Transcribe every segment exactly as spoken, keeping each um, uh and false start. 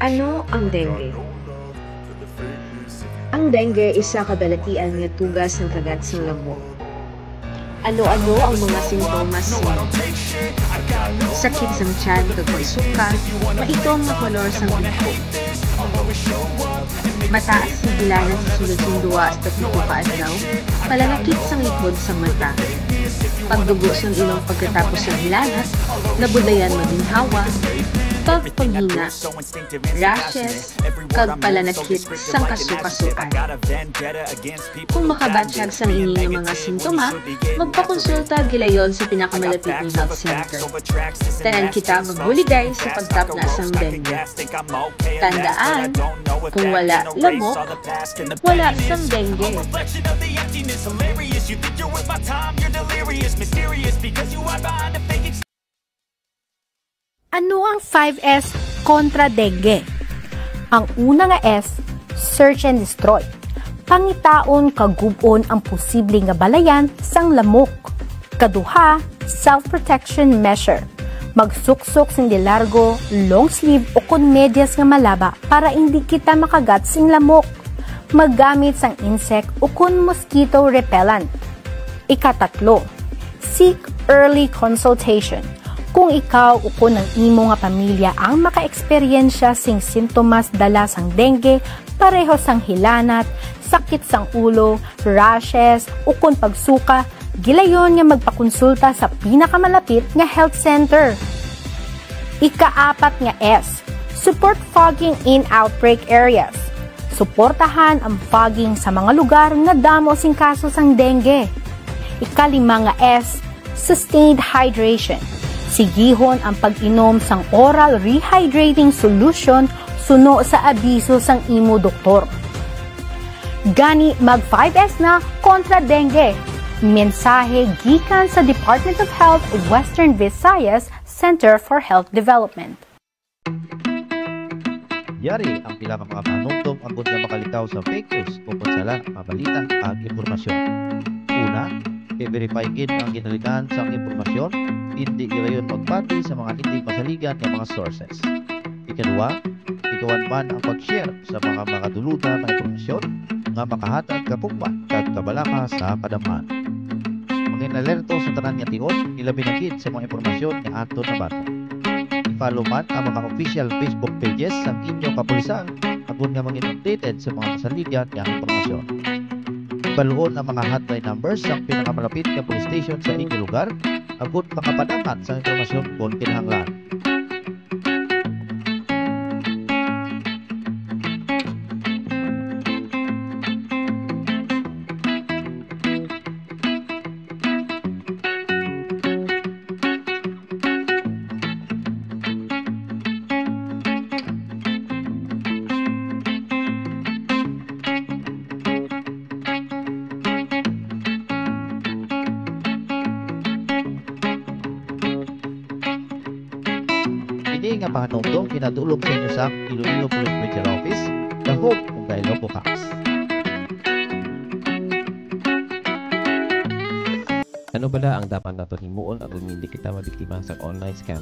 Ano ang dengue? Ang dengue isa ka balatian nga tuga sang kagat sang lamok. Ano-ano ang mga sintomas sini? Sakit sang tiyan kag pagsuka, maitom nga kolor sang bingko. Mataas ang hilanat sa sulod sing duha hasta pito ka adlaw, palalakip sang likod sang mata, pagdugo sang ilong pagkatapos sang hilanat, nabudlayan maginhawa, pagpanghina, rashes, kag palanakit sang kasukasuan. Kung makabatyag sang ini nga mga sintoma, magpakonsulta gilayon sa pinakamalapit nga health center. Tanan kita magbuligay sa pagtapna sang dengue. Tandaan, kung wala lamok, wala sang dengue. Ano ang five S kontra dengue? Ang una nga S, search and destroy. Pangitaon kag gub-on ang posible nga balayan sang lamok. Kaduha, self-protection measure. Magsuksok sing de largo, long sleeve ukon medyas nga malaba para indi kita makagat sing lamok. Maggamit sang insect ukon mosquito repellent. Ikatatlo, seek early consultation. Kung ikaw ukon ang imo nga pamilya ang makaeksperyensya sing sintomas dala sang dengue, pareho sang hilanat, sakit sang ulo, rashes, ukon pagsuka, gilayon nga magpakonsulta sa pinakamalapit nga health center. Ikaapat nga S, support fogging in outbreak areas. Suportahan ang fogging sa mga lugar nga damo sing kaso sang dengue. Ikalima nga S, sustained hydration. Sigihon ang pag-inom sang oral rehydrating solution suno sa abiso sang imo doktor. Gani, mag five S na kontra dengue. Mensahe gikan sa Department of Health, Western Visayas Center for Health Development. Yari ang pila ka mga panumdom agud nga makalikaw sa fake news o kon sala nga balita kag impormasyon. Una, i-verify gid ang ginalikan sang impormasyon, indi gilayon magpati sa mga indi masaligan nga mga sources. Ikaduha, likawan man ang pag-share sa mga makadulota nga impormasyon nga makahatag kagugma kag kabalaka sa kadamhan. Mangin alerto sa tanan nga tion, ilabi na gid sa mga impormasyon nga aton nabasa. I-follow man ang mga official Facebook pages sang inyo kapulisan agud nga mangin updated sa mga masaligan nga impormasyon. Ibaluon ang mga hotline numbers sang pinakamalapit nga police station sa inyo lugar agud makapadanghat sang impormasyon kon kinahanglan. Ini nga pahanumdom ginadulog sa inyo sa Iloilo Police Regional Office, The Hope of the Ilonggo Cops. Ano bala ang dapat naton himuon agud hindi kita mabiktima sa online scam?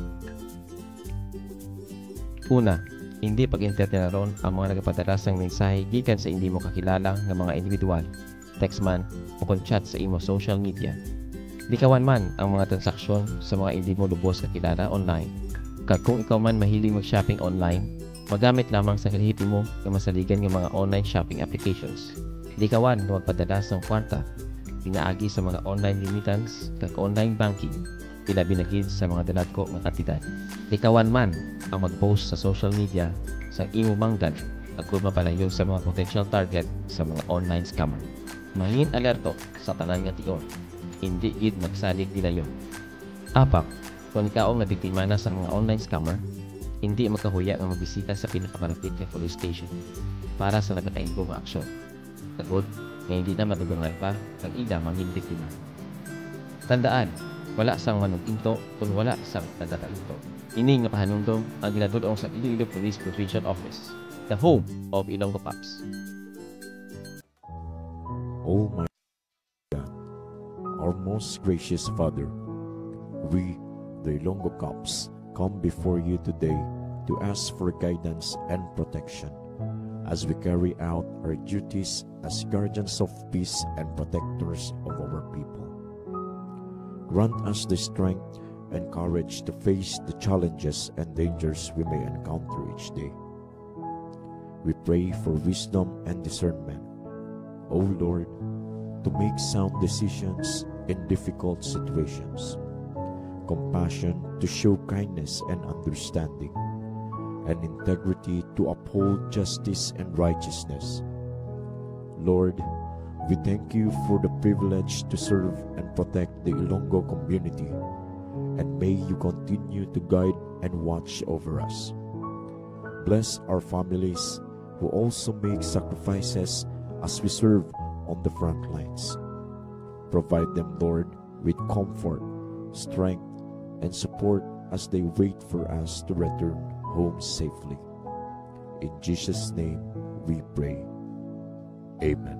Una, hindi pag-entertainon ang mga nagapadala sang mensahe gikan sa hindi mo kakilala nga mga individual, text man, o kon chat sa imo social media. Likawan man ang mga transaksyon sa mga hindi mo lubos kakilala online. Kag kung ikaw man mahilig mag-shopping online, magamit lamang sa kalihim mo nga masaligan nga mga online shopping applications. Likawan nga magpadala sang kwarta pinaagi sa mga online remittance kag online banking, ilabi na gid sa mga dalagko nga kantidad. Likawan man ang mag-post sa social media sang imo manggad agud mapalayo sa mga potential target sa mga online scammer. Mangin alerto sa tanan nga tion, indi gid magsalig gilayon. Apak, kon ikaw ang nabiktima na sa mga online scammer, indi magkahuya nga magbisita sa pinakamalapit nga police station para sa nagakaingon nga aksyon. Tagod nga hindi na madugangan pa ang ila mangin biktima. Tandaan, wala sang manuginto kon wala sang nagakainto. Ini nga pahanumdom ang ginadul-ong sa Iloilo Police Provincial Office, the home of Ilonggo Cops. Oh my God, our most gracious Father, we, the Ilonggo Cops, come before you today to ask for guidance and protection as we carry out our duties as guardians of peace and protectors of our people. Grant us the strength and courage to face the challenges and dangers we may encounter each day. We pray for wisdom and discernment, O Lord, to make sound decisions in difficult situations, compassion to show kindness and understanding, and integrity to uphold justice and righteousness. Lord, we thank you for the privilege to serve and protect the Ilonggo community, and may you continue to guide and watch over us. Bless our families who also make sacrifices as we serve on the front lines. Provide them, Lord, with comfort, strength, and support as they wait for us to return home safely. In Jesus' name we pray. Amen.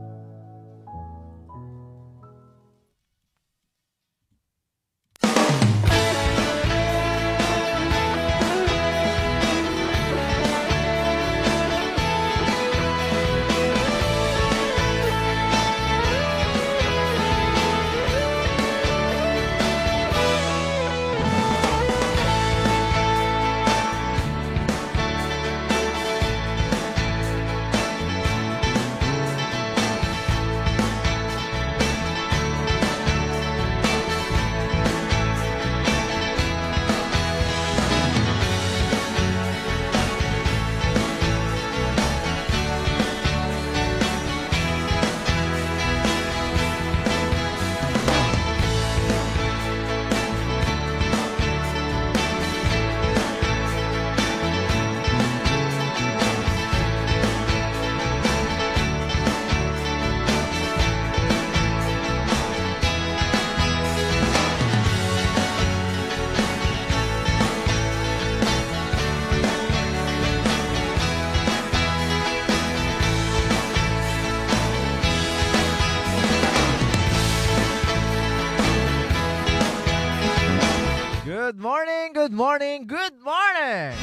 Good morning, good morning, good morning!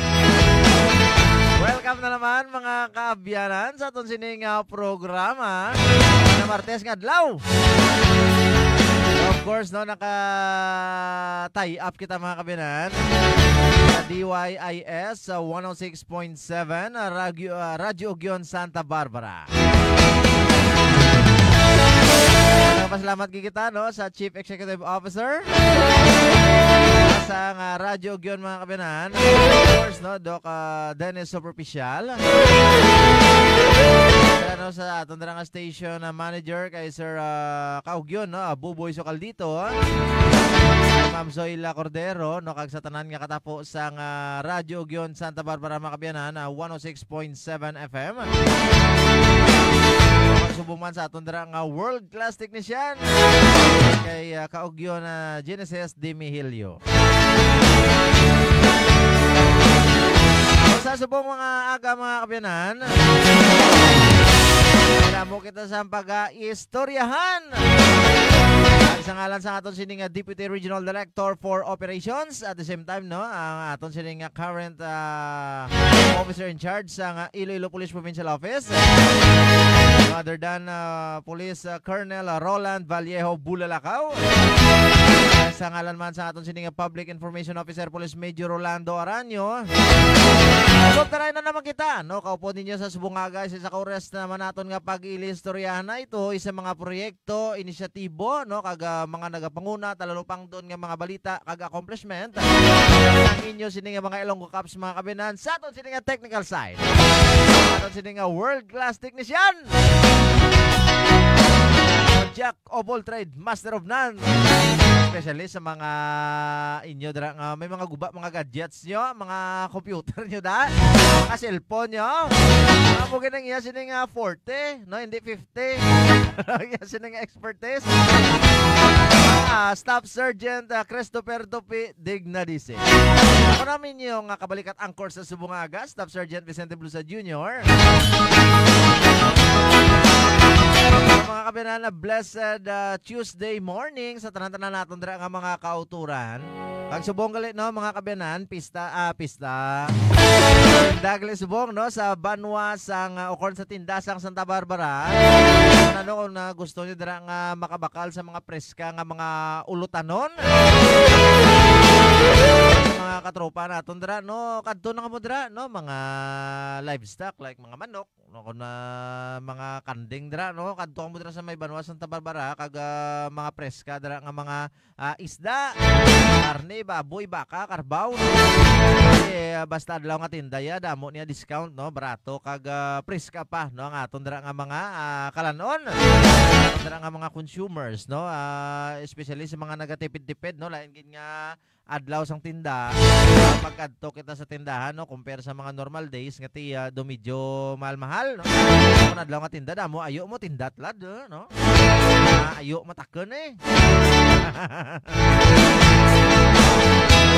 Welcome na naman, mga kaabyanan, sa aton sining, ah, programa na Martes nga adlaw. Of course, no, naka-tie up kita, mga kaabyanan, sa D Y I S, sa one oh six point seven, ah, Radyo, ah, Radyo Ugyon Santa Barbara. Nagpasalamat gid kita, no, sa Chief Executive Officer sa nga Radyo Ugyon, mga kaabyanan. Of course, no, Doc, ah, Dennis Superficial. Ano, sa aton dira nga station, ah, manager kay Sir, ah, Kaugyon, no, ah, Buboy Socaldito, ah. Ma'am Zoila Cordero, no, kag sa tanan nga katapo sang, ah, Radyo Ugyon Santa Barbara, mga kaabyanan, ah, one oh six point seven F M. Subong man sa aton dira nga world class technician kay, ah, Kaugyon, ah, Genesis Dimihilio. Sa subong mga aga, mga kaabyanan, madamo kita sa pag-istoryahan. Sa ngalan sa aton sini nga Deputy Regional Director for Operations, at the same time, no, ang aton sini nga current, ah, officer in charge sa nga Iloilo Police Provincial Office, other than, ah, Police, ah, Colonel, ah, Roland Vallejo Bulalakaw. Sa ngalan man sa aton sini nga Public Information Officer, Police Major Rolando Aranyo. Subong taray na naman kita, no? Kaupo ninyo sa subong nga aga, sa isa ka oras naman naton nga pag-ilistoryahan na ito, isa mga proyekto, inisyatibo, no? Kag, ah, mga nagapanguna, talalupangdon nga mga balita, kag accomplishment. Ang inyo sini nga mga Ilonggo Cops, mga kaabyanan, sa aton sini nga technical side. Aton sini nga world class technician. Jack of all trade, master of none. Especially sa mga inyo dira nga may mga guba, mga gadgets nyo, mga computer nyo da, mga cellphone nyo. Mga mo ginang iya sini nga forte, no? Hindi fifty. Iya sini nga expertise. Ah, Staff Sergeant, ah, Christopher Dupi Dignadisi. Ako namin yung, ah, kabalikat anchor sa subong nga aga, Staff Sergeant Vicente Blusa Junior. Mga kabiyanan, a blessed, ah, Tuesday morning sa tanan-tanan naton dira nga mga kauturan. Kag subong gali, no, mga kabiyanan, pista, ah, pista. Dagali subong, no, sa banwa sang, ah, ukon sa tinda sang Santa Barbara. Ano, kung, ah, gusto niyo dira nga makabakal sa mga preska nga mga ulutanon, sa mga katropa naton dira, no, kadto na kamo dira, no, mga livestock like mga manok, no, kung na mga kanding dira, no, kadto kamo dira sa may banwa Santa Barbara, kag, ah, mga preska dira nga mga, ah, isda, karne, baboy, baka, karbaw, no? Eh, basta adlaw nga tinda ya, damo niya discount, no, barato, kag, ah, preska pa, no, ang aton dira nga mga, ah, kalanon, aton dira nga mga consumers, no, ah, especially sa mga nagatipid-tipid, no, lain gid nga adlaw sang tinda, ah, pagkadto kita sa tindahan, no, compare sa mga normal days nga tiya do medyo mahal-mahal, no? Kung adlaw nga tinda, damo ayo mo tinda tlad, eh, no? Ah, ayo matakon, eh.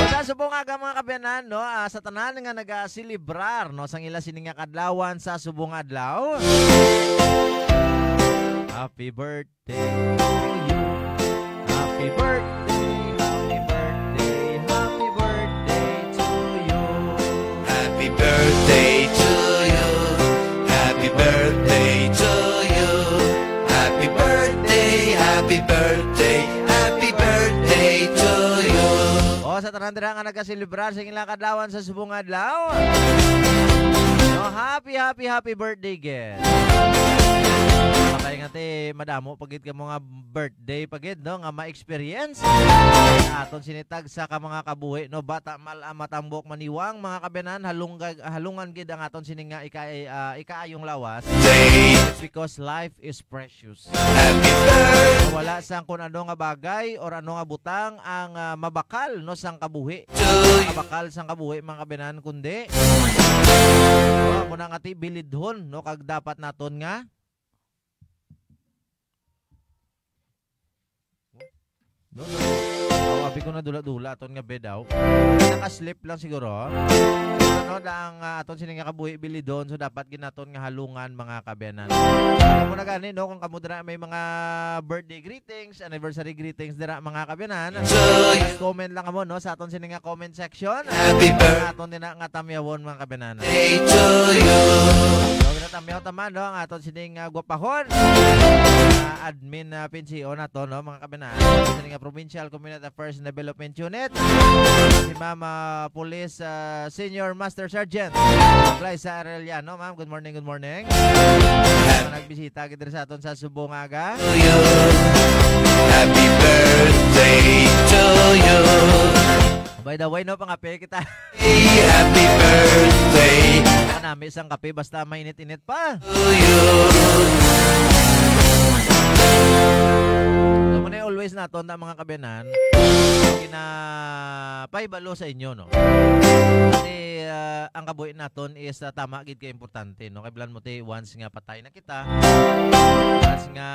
Sa subong aga, mga kabiyanan, no, ah, sa tanan nga nagaselebrar, no, sang ila sini nga kadlawan sa subong adlaw. Happy birthday to you. Happy birthday, happy birthday, happy birthday to you. Happy birthday to you. Happy birthday to you. Happy birthday, happy birthday, happy birthday to you. O, sa tanan dira nga nagaselebrar sa ilang kadlawan sa subong adlaw. No, happy, happy, happy birthday, guys. Sabay nga ti, madamo pa gid kamo nga birthday pa gid, no, nga ma-experience. Aton sini tagsa ka mga kabuhi, no, bata mal-, ah, matambok maniwang, mga kabiyanan, halungga-, halungan gid ang aton sini nga ika-, ah, ikaayong lawas. Because life is precious. Wala sang kun ano nga bagay or ano nga butang ang, ah, mabakal, no, sang kabuhi. Mabakal sang kabuhi, mga kabiyanan, kundi amo na nga ti bilidhon, no, kag dapat naton nga No, no. Oh, abi ko na dula-dula aton nga bed, aw. Naka-slip lang siguro. Ano na ang, ah, aton sini nga kabuhi bilidhon, so dapat ginaton nga halungan, mga kabiyanan. Kamo na gani, no, kung kamo dira may mga birthday greetings, anniversary greetings dira, mga kabiyanan. Just comment lang kamo, no, sa aton sini nga comment section. Happy birthday. Aton din na nga tamyawon, mga kabiyanan. Day to you. So, ginatamyaw ta man, no, ang aton sining, ah, gwapahon. Ah, admin, ah, P N C O na to, no, mga kabiyanan. Aton sining, ah, Provincial Community Affairs and Development Unit. Si Ma'am, ah, Police, ah, Senior Master Sergeant Glyza Arellano. Ma'am, good morning, good morning. Mga nagbisita gid diri sa aton sa subong aga. To you. Happy birthday to you. By the way, no, pangape kita. Happy birthday. Kanami sang kape, basta mainit-init pa. To you. Amo na always naton, ta, mga kabiyanan. Ginapahibalo sa inyo, no? Kasi, ah, ang kabuhi naton is, ah, tama gid ka importante, no? Kay bilan mo ti, once nga patay na kita, once nga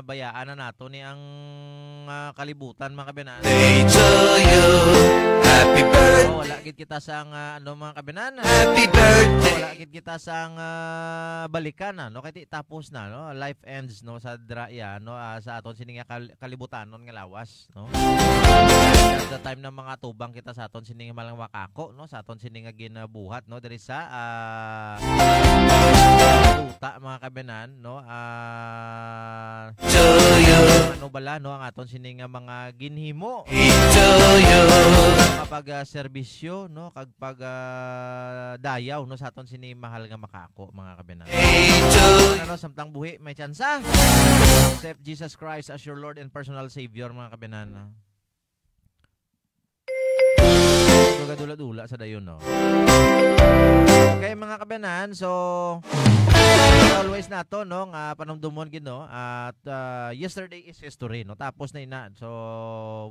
bayaan na nato ni ang, ah, kalibutan, mga kabiyanan. Day to you. Happy birthday. Oh, wala gid kita sa nga, ano, mga kabiyanan. Happy birthday. Wala gid kita sa nga balikan na, no? Kay ti tapos na, no? Life ends, no? Sa dra-, ya, no? Ah, sa aton sini nga kal-, kalibutanon nga lawas, no? At the time na mga tubang kita sa aton sini nga malang makako, no? Sa aton sini nga ginabuhat, no? Diri sa, ah, tuta, mga kabiyanan, no? Ah, to you. Ano bala, no? Ang aton sini nga mga ginhimo. To you. Kapag, ah, serbisyo, no? Kag pag, ah, dayaw, no, sa aton sini mahal nga makako, mga kabiyanan. Hey, to Ano, samtang buhi, may tsansa. Accept Jesus Christ as your Lord and personal Savior, mga kabiyanan. Ito gadula-dula sa dayon, no? Okay, mga kabiyanan, so, always nato, no, nga panumdumon gid, no, at, ah, yesterday is history, no? Tapos na ina. So,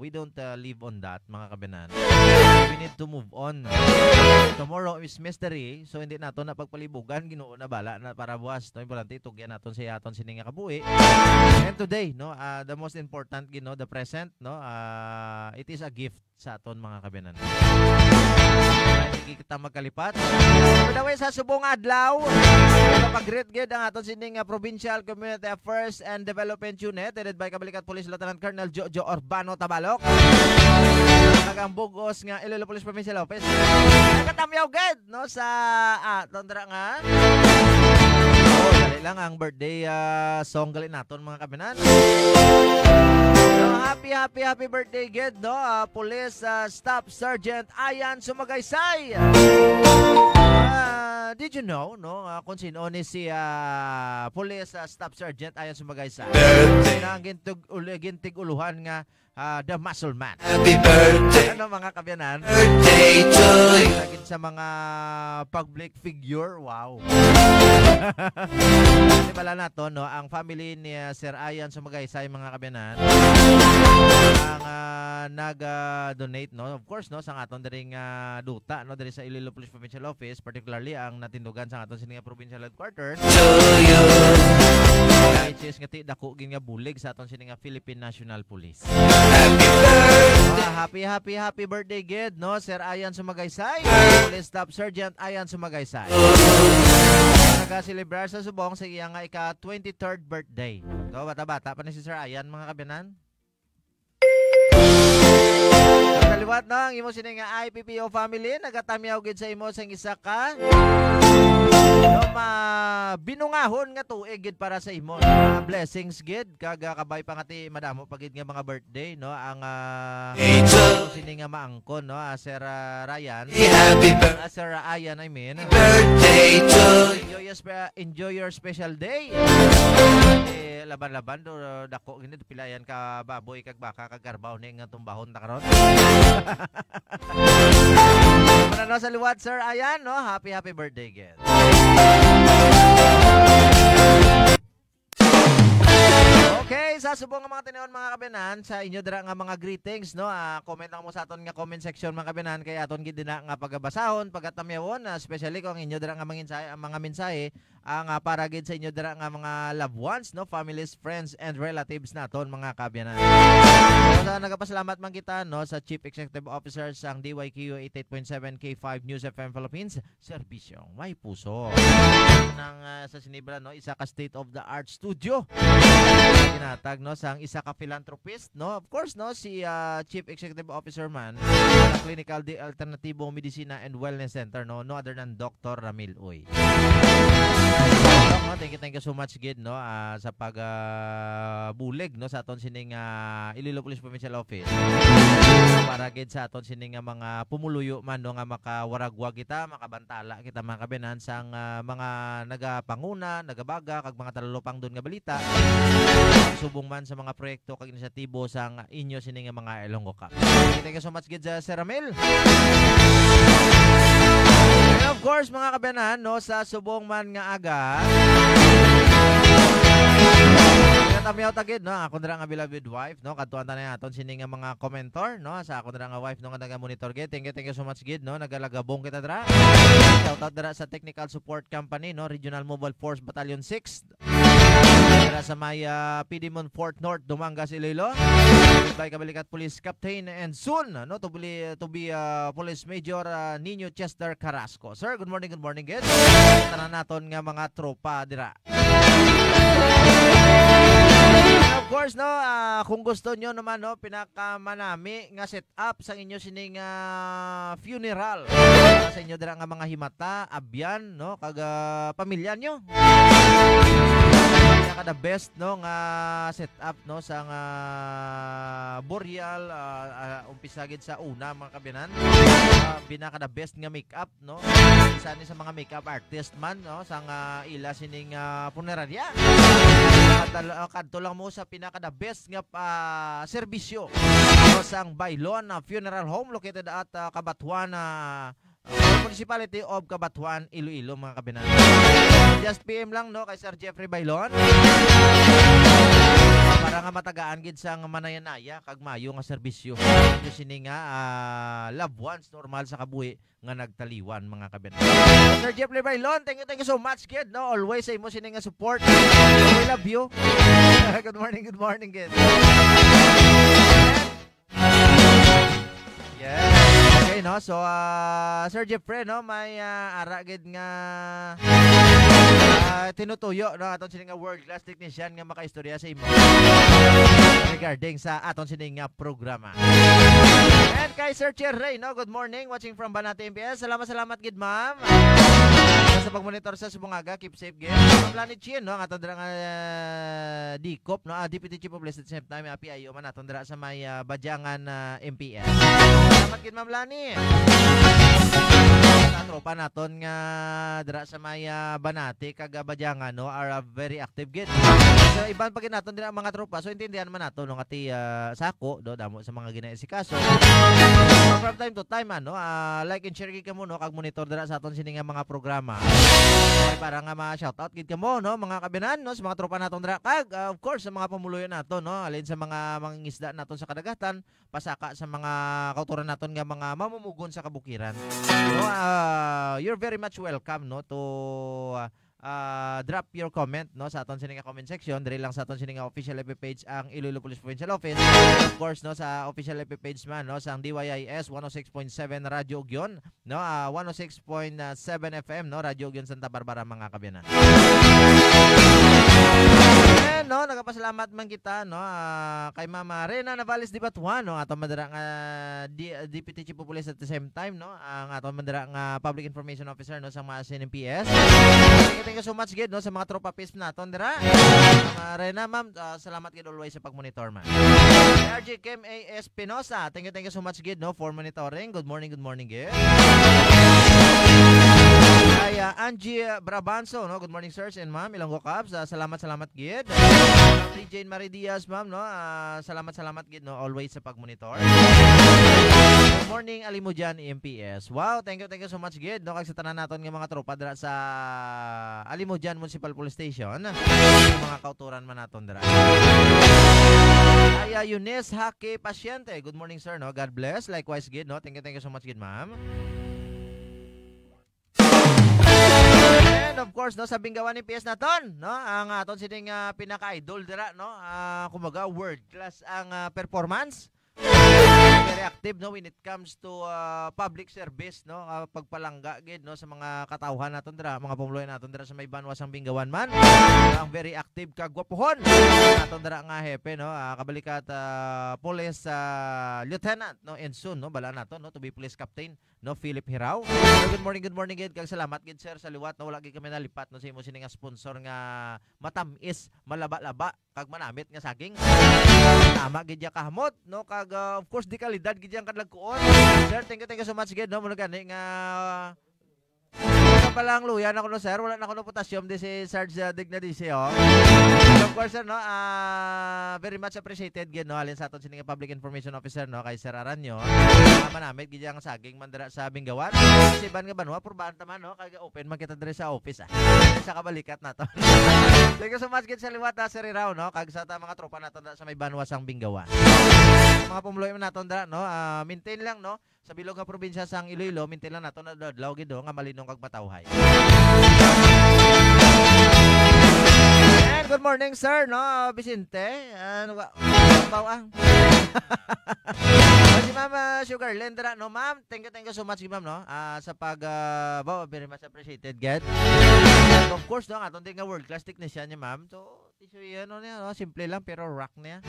we don't, uh, live on that, mga kabiyanan. We need to move on. Tomorrow is mystery, so hindi nato na pagpalibugan, Ginoo na bala na para buwas, no? Importante, tugyan naton sa aton sini nga kabuhi. And today, no, uh, the most important, you know, the present, no, uh, it is a gift sa aton, mga kabiyanan. Hindi kita magkalipat. By the way, sa subong adlaw, pag-greet gid ang aton sining, ah, Provincial Community Affairs and Development Unit, headed by Kabalikat Police Lieutenant Colonel Jojo Urbano Tabalok. Ang bug-os nga Iloilo Police Provincial Office. Nagatamyaw gid, no, sa, ah, tundra nga. Oh, dali lang ang birthday, ah, song gali naton, mga kabinan. So, happy, happy, happy birthday gid, no? Ah, Police, ah, Staff Sergeant Ayan Sumagaysay. Ah, did you know, no? Ah, kung sino ni si, ah, Police, ah, Staff Sergeant Ayan Sumagaysay? Birthday. Na ang gintig-, ul-, gintig-uluhan nga, ah, The Muscle Man. Happy birthday. Ano, mga kabyanan? Birthday to you. Isa gid sa mga public figure, wow. Di bala nato, no, ang family ni, ah, Sir Ayan Sumagaysay, mga kabyanan, ang, ah, nag, ah, donate, no, of course, no, sa aton diri nga duta, no, diri sa Iloilo Police Provincial Office, particularly ang natindugan sa aton sini nga provincial headquarters. To you. Which is nga ti-, dako gid nga bulig sa aton sini nga Philippine National Police. Happy birthday. Ah, happy, happy, happy birthday gid, no, Sir Ayan Sumagaysay. Police Staff Sergeant Ayan Sumagaysay. Nagaselebrar sa subong sa iya nga ika twenty-third birthday. So, bata-bata pa ni si Sir Ayan, mga kabinan. Sa liwat, no, ang imo sini nga I P P O family, nagatamyaw gid sa imo sang isa ka, no, ma-, binungahon nga tuig gid para sa imo. Mga blessings gid, kag, ah, kabay pa nga ti madamo pa gid nga mga birthday, no, ang, ah, sini nga maangkon, no, ah, Sir, ah, Ryan. Happy bir- Ah, Sir Ayan, I mean. Birthday to you. Enjoy your spe-, enjoy your special day. Eh, laban-laban, do, dako gid, pila yan ka baboy, kag baka, kag karbaw ni nga tumbahon ta karon. Mananaw sa liwat, Sir Ayan, no? Happy, happy birthday again. Okay, sa subong nga mga tinuon, mga kabinan, sa inyo dira nga mga greetings, no? Ah, comment lang mo sa aton nga comment section, mga kabinan, kay aton gid dina nga pagabasahon, pagatamyawon, ah, especially kung ang inyo dira nga mga mensahe, ang mga mensahe ang, ah, para gid sa inyo dira nga mga loved ones, no, families, friends, and relatives naton, mga kaabyanan. So, sa nagapasalamat man kita, no, sa Chief Executive Officer sang D Y Q eighty-eight point seven K five News F M Philippines, serbisyong may puso. Nang, ah, sa sinibra, no, isa ka state-of-the-art studio, ginatag, no, sang isa ka philanthropist, no, of course, no, si, ah, Chief Executive Officer man sa Clinical de Alternativo Medicina and Wellness Center, no, no other than Doctor Ramil Uy. Doc, no, thank you, thank you so much gid, no, ah, sa pag, ah, bulig, no, sa aton sining, ah, Iloilo Police Provincial Office para gid sa aton sining nga mga pumuluyo man, no, nga makawaragwag kita, makabantala kita, mga kabinan, sang, ah, mga nagapanguna, nagabaga, kag mga talupangdon nga balita, subong man sa mga proyekto kag inisyatibo sang inyo sini nga mga Ilonggo Cup. Thank you, thank you so much gid, uh, Sir Ramil. And of course, mga kabiyanan, no, sa subong man nga aga, natamyaw ta gid, no, ako na nga beloved wife, no, kadtuan ta na aton sini nga mga commenter, no, sa ako na nga wife, no, nga naga-monitor gid. Thank you, thank you so much gid, no, nagalagabong kita dira. Shout out dira sa Technical Support Company, no, Regional Mobile Force Battalion six. Dira sa may, ah, Pidimon Fort North, Dumangas, Iloilo. By Kabalikat Police Captain and soon, no, to be, to be, ah, Police Major, ah, Nino Chester Carrasco. Sir, good morning, good morning, gid. Tanan naton nga mga tropa dira. Of course, no, ah, kung gusto nyo naman, no, pinakamanami nga set up sang inyo sining, ah, funeral. Sa inyo dira nga mga himata, abyan, no, kag, ah, pamilya nyo. Pinaka the best, no, nga set up, no, sang, ah, burial, ah, ah, umpisa gid sa una, mga kabiyanan. Ah, pinaka the best nga make-up, no? Isa ni sa mga makeup artist man, no, sang, ah, ila sining, ah, punerarya. Kadto, ah, kadto lang mo sa pinaka the best nga, ah, serbisyo, no, sang Bailon, ah, Funeral Home located at, ah, Cabatuan, ah, Municipality of Cabatuan, Iloilo, mga kabinan. Just P M lang, no, kay Sir Jeffrey Bailon para nga matagaan gid sang manayanaya kag mayo nga serbisyo. Ito sini nga, ah, loved ones, normal sa kabuhi nga nagtaliwan, mga kabinan. Sir Jeffrey Bailon, thank you, thank you so much, kid, no? Always sa imo sini nga support. We love you. Good morning, good morning, kid. Yes. Okay, No? So, ah, Sir Jeffrey, no, may, ah, ara gid nga, ah, tinutuyo, no, aton sini nga world class technician nga makaistorya sa imo regarding sa aton sini nga programa. And kay Sir Cherry, no, good morning, watching from Banate M P S. Salamat, salamat gid, ma'am. Sa pagmonitor sa Sumungaga, keep safe gid. Ma'am Lani Chin, no, ang aton dira nga, ah, D C O P, no, ah, Deputy Chief of Police at the same time, ah, P I O man aton dira sa may, ah, Badyangan, ah, M P S. Salamat gid, Ma'am Lani. Sa tropa naton nga dira sa may, ah, Banate kag, ah, Badyangan, no, are, ah, very active gid. So, iban pa gid naton dira ang mga tropa. So, intindihan man nato, no, nga ti, ah, sako, do, damo sa mga ginaasikaso. From time to time, ano, ah, like and share gid kamo, no, kag monitor dira sa aton sini nga mga programa. Okay, para nga ma-shoutout gid kamo, no, mga kabinan, no, sa mga tropa naton dira. Kag, ah, of course, sa mga pumuluyo naton, no, alin sa mga mangingisda naton sa kadagatan, pasaka sa mga kautoran naton nga mga mamumugon sa kabukiran. No, ah, you're very much welcome, no, to, ah, ah, drop your comment, no, sa aton sini nga comment section, diri lang sa aton sini nga official F B page, ang Iloilo Police Provincial Office. Of course, no, sa official F B page man, no, sang D Y I S one oh six point seven Radyo Ugyon, no, ah, one oh six point seven F M, no, Radyo Ugyon Santa Barbara, mga kabiyanan. And, no, nagapasalamat man kita, no, ah, kay Mama Rena Navales de Batuan, no, ato madara nga di-, Deputy Chief of Police at the same time, no, ang ato madara nga Public Information Officer, no, sa mga S N M P S. Thank you, thank you so much gid, no, sa mga tropa P I S P naton dira. Mama Rena, ma'am, ah, salamat gid always sa pagmonitor, ma'am. R J Kim A Espinosa, thank you, thank you so much gid, no, for monitoring. Good morning, good morning gid. Kay, ah, Angie Brabanso, no, good morning, sirs and ma'am, Ilonggo Cubs. Ah, salamat, salamat gid. Kay Jane Marie Diaz, ma'am, no, ah, salamat, salamat gid, no, always sa pagmonitor. Good morning, Alimodian M P S. Wow, thank you, thank you so much gid, no, kag sa tanan naton nga mga tropa dira sa Alimodian Municipal Police Station. Sa mga kautoran man naton dira. Ay, ah, Eunice Haki Pasyente. Good morning, sir, no? God bless. Likewise gid, no? Thank you, thank you so much gid, ma'am. And of course, no, sa Binggawan ni P S naton, no? Ang aton sining, ah, pinaka-idol dira, no? Ah, kumbaga, world class ang, ah, performance. Very active, no, when it comes to, ah, public service, no, ah, pagpalangga gid, no, sa mga katawhan naton dira, mga pumuluyo naton dira sa may banwa sang Binggawan man. Ang very active kag gwapuhon naton dira nga hepe, no, ah, kabalikat, ah, Police, ah, Lieutenant, no, and soon, no, bala naton, no, to be Police Captain, no, Philip Hirao. So, good morning, good morning gid, kag salamat gid, sir, sa liwat, no, wala gid kami nalipat, no, sa imo sini nga sponsor nga matamis, malaba-laba, kag manamit nga saging. Tama gid ya kahamot, no? Kag, ah, of course, di kalidad gid yang kadlagkuon. Sir, thank you, thank you so much gid, no? Muna gani nga, ano pa lang, luya na kuno, sir. Wala na kuno potassium di si Sarge, ah, Dignadisi, oh. And of course, sir, no? Ah, very much appreciated gid, no? Halin sa aton sini nga public information officer, no? Kay Sir Aranyo. Ah, manamit gid yang saging man dira sa Binggawan. Sa iban nga banwa, purbaan ta man, no? Kag open man kita diri sa office, ah. Sa kabalikat nato. Thank you so much gid sa liwat, ah, Sir Iraw, no? Kag sa ta mga tropa nato na sa may banwa sang Binggawan. Mga pumuluyo man naton dira, no? Ah, maintain lang, no? Sa bilog nga probinsya sang Iloilo, maintain lang nato na adlaw gid, oh, nga malinong kag matawhay. And good morning, sir, no? Vicente. And wa-, baw ang. Oh, si Ma'am, ah, Sugar Lendra, no, ma'am? Thank you, thank you so much, ma'am, no? Ah, sa pag, ah, baw, very much appreciated, gid. Of course, no, ang aton din nga world-class technician niya, ma'am. So, tisoy, ano niya, no? Simple lang, pero rock niya.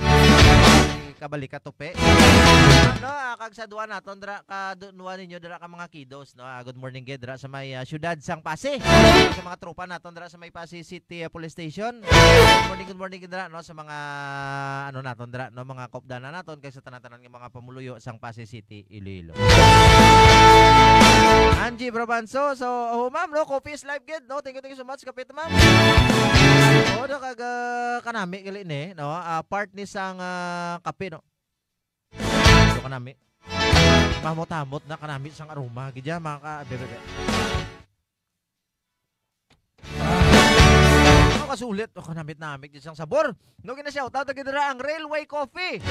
Kabalik ka, tupi. Ma'am, no, ah, kag sa duwa naton, dra, ka, du-, duwa ninyo, dra, ka mga kiddos, no? Ah, good morning, gid, dra, sa may, ah, siyudad sang Passi. Sa mga tropa naton, dra, sa may Passi City, ah, Police Station. Good morning, good morning, gid, dra, no? Sa mga, ano naton, dra, no? Mga kaupdanan naton, kag sa tanan-tanan nga mga pamuluyo sang Passi City, Iloilo. Angie Brabanso, so, oh, ma'am, no? Coffee is life, gid, no? Thank you, thank you so much, kapit, ma'am. Oh, no, kag, ah, kanami, gali ni, no? Ah, part ni sang, ah, kape, no? So, kanami. Mahmot-hamot na kanami sang aroma, gid, ya, mga ka-, be, be, be. Ah, kasulit. Oh, kanamit-namit gid sang sabor. No, gina-shoutout na gid dira ang Railway Coffee.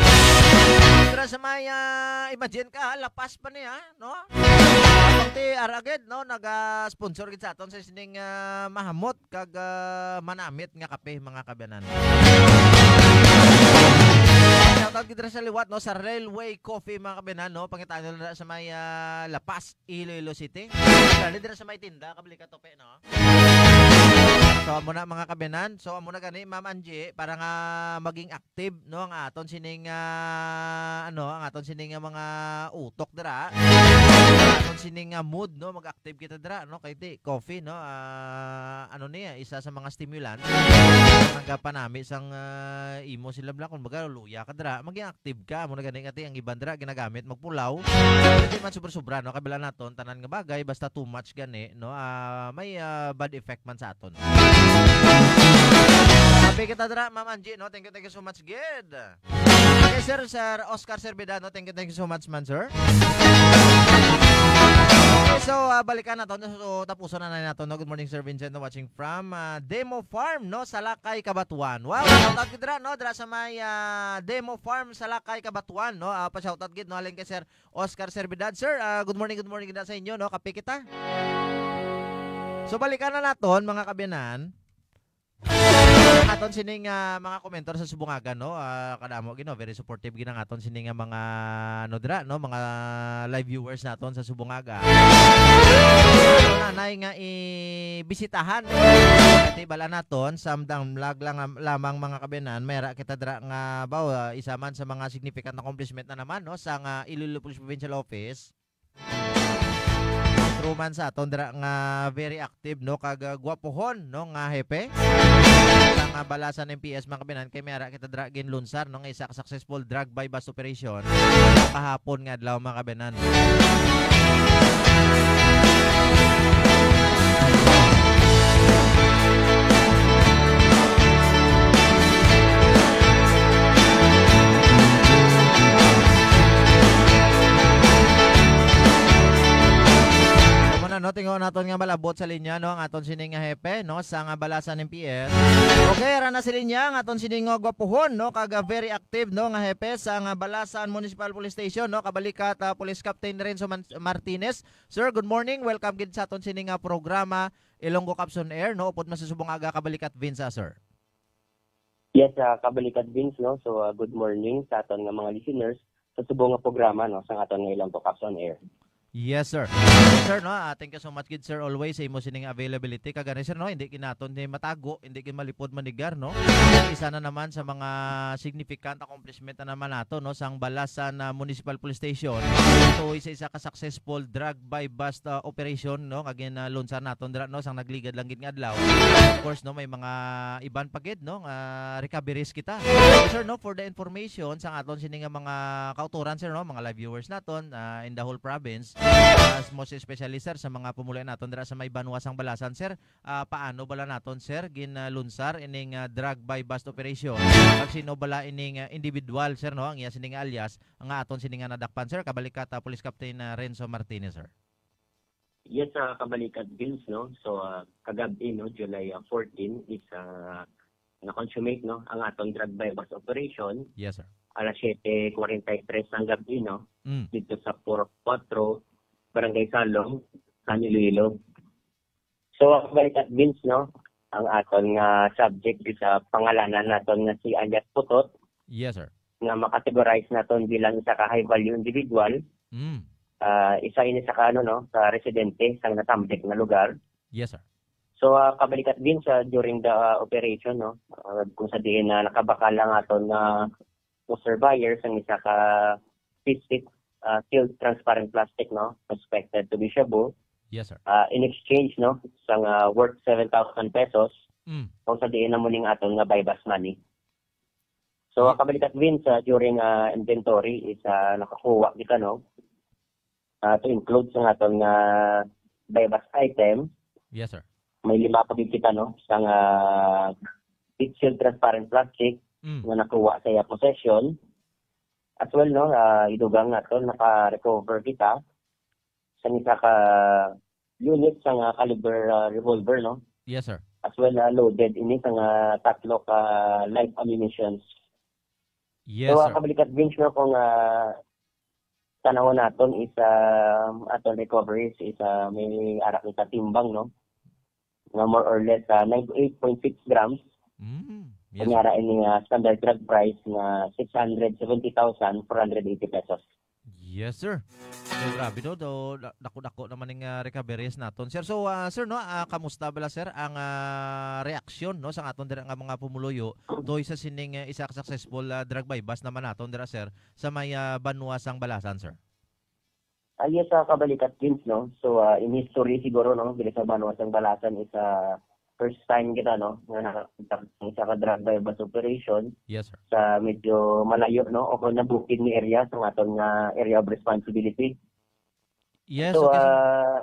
Dira sa may, ah, imagine ka, ha, La Paz pa niya, no? Pati ara gid, no, naga-sponsor gid sa aton sa sining, ah, mahamot kag, ah, manamit nga kape, mga kabiyanan. Shoutout Kita sa liwat, no, sa Railway Coffee, mga kabinan, no? Pangitaon nyo na sa may, ah, La Paz, Iloilo City. Dali dira sa may tinda, kabali ka tope, no? So, amo na, mga kabinan. So, amo na gani, Ma'am Angie, para nga maging active, no, ang aton sining, ah, ano, ang aton sining, ah, mga utok dira. Ang aton sining, ah, mood, no, mag-active kita dira, no, kay ti coffee, no, ah, ano niya, isa sa mga stimulant. Nagapanami sang, ah, imo sila bla, kung baga, luya ka dira, maging active ka, amo na gani nga ti ang iban dira ginagamit magpulaw. Hindi man sobra-sobra, no, kabila naton, tanan nga bagay, basta too much gani, no, ah, may, ah, bad effect man sa aton. Happy kita dira, Ma'am Angie, no? Thank you, thank you so much, gid. Okay, sir, Sir Oscar Servidano, thank you, thank you so much, man, sir. Okay, so, ah, balikan naton, so, tapuson na na naton, no? Good morning, Sir Vincent, no? Watching from, ah, Demo Farm, no? Salakay, Cabatuan. Wow, shout out ko dira, no? Dira sa may, ah, Demo Farm, Salakay, Cabatuan, no? Ah, pa-shout out gid, no? Halin kay Sir Oscar Servidad. Sir, ah, good morning, good morning gid sa inyo, no? Kape kita. So, balikan na naton, mga kabiyanan. Aton sining, ah, mga komentar sa subong aga, no? Ah, kadamo gid, no? Very supportive gid ang aton sining, ah, mga, ano dira, no? Mga live viewers naton sa subong aga. Nanay nga ibisitahan. Kati bala naton, samtang vlog lang, lamang, mga kabiyanan, mayra kita dira nga, baw, ah, isa man sa mga significant accomplishment na naman, no? Sa nga Iloilo Police Provincial Office. True man sa aton dira nga very active, no, kag, ah, gwapohon, no, nga hepe. Sa nga balasan ng P S, mga kabinan, kay may ara kita dira ginlunsar, no, nga isa ka successful drug buy-bust operation kahapon nga adlaw, mga kabinan. Amo na, no, tingo naton nga malabot sa linya, no, ang aton sining nga hepe, no, sa nga balasan ng P S. Okay, ara na sa linya ang aton sining nga gwapuhon, no, kag, ah, very active, no, nga hepe sa nga balasan Municipal Police Station, no, kabalikat, ah, Police Captain Renzo Man-, Martinez. Sir, good morning. Welcome gid sa aton sining nga programa, Ilonggo Caps on Air, no, upod man sa subong aga, kabalikat Vince, ah, sir. Yes, ah, kabalikat Vince, no. So, ah, good morning sa aton nga mga listeners sa subong nga programa, no, sa aton nga Ilonggo Caps on Air. Yes, sir. Yes, sir, no? Ah, thank you so much gid, sir, always sa imo sining availability. Kag gani, sir, no, hindi gid naton ni matago, hindi gid malipod manigar, no? Isa na naman sa mga significant accomplishment na naman nato, no, sang Balasan, ah, Municipal Police Station. Ito isa, isa ka successful drug buy-bust, ah, operation, no, nga ginlunsar naton dira, no, sang nagligad lang gid nga adlaw. Of course, no, may mga iban pa gid, no, nga recoveries kita. Sir, no, for the information sang aton sini nga mga kauturan, sir, no, mga live viewers naton, ah, in the whole province, as most especially, sir, sa mga pumuluan naton dira sa may banwa sang Balasan, sir, ah, paano bala naton, sir, ginlunsar ining, ah, drug buy-bust operation? Kag sino bala ining, ah, individual, sir, no, ang iya sini nga alias nga aton sini nga nadakpan, sir? Kabalikat, ah, Police Captain, ah, Renzo Martinez, sir. Yes, ah, kabalikat Vince, no? So, ah, kagab-i, no, July, ah, fourteen is, ah, na-consummate, no, ang aton drug buy-bust operation. Yes, sir. Alas siyete kwarenta y tres sang gab-i, no? Mm. Dito sa Purok Kuwatro, Barangay Salong, San Iloilo. So, ang kabalikat Vince, no, ang aton nga subject sa pangalanan naton nga si alias Putot, Yes, sir. nga ma-categorize naton bilang isa ka high value individual. Mm. Ah, isa ini sa ka, ano, no, sa residente sa natambik nga lugar. Yes, sir. So, ah, kabalikat din sa during the, ah, operation, no, ah, kung sa diin na nakabakal ang aton nga poster buyer sang isa ka fifty, ah, sealed transparent plastic, no, suspected to be shabu. Yes, sir. Ah, in exchange, no, sang, ah, worth seven thousand pesos, Mm. kung sa diin na mo ning aton nga buy-bust money. So, kabalikat, Vince, ah, during, ah, inventory is, ah, nakakuha kita, no? Ah, to include sa aton nga buy-bust item. Yes, sir. May lima pa gid kita, no? Sa nga sealed transparent plastic Mm. nga nakuha sa iya possession. As well, no, ah, idugang naton, naka-recover kita sa isa ka unit sa nga caliber, ah, revolver, no? Yes, sir. As well, ah, loaded ini sa nga tatlo ka live ammunitions. Yes, So, ah, sir. kabalikat, Vince, no, kung, ah, tanawon naton is, ah, aton recoveries is, ah, may ara kita timbang, no? Nga more or less, ah, ninety-eight point six grams. Mm. Yes, sir. Kunyara ini nga standard drug price nga six hundred seventy thousand four hundred eighty pesos. Yes, sir. So, grabe, no? Do, da-, dako-dako naman ning, ah, recoveries naton, sir. So, ah, sir, no, ah, kamusta bala, sir, ang, ah, reaksyon, no, sa aton dira nga mga pumuluyo, toy sa sining, ah, isa ka successful, ah, drug buy-bust naman naton dira, sir, sa may, ah, banwa sang Balasan, sir? Ah, yes, ah, Kabalikat Vince, no? So, ah, in history siguro, no, diri sa banwa sang Balasan is, ah, first time kita, no, nga nakakita ng isa ka drug buy-bust operation Yes, sir. sa medyo malayo, no, o kung nabukid ni area sa aton nga area of responsibility. Yes, So, okay, sir. ah,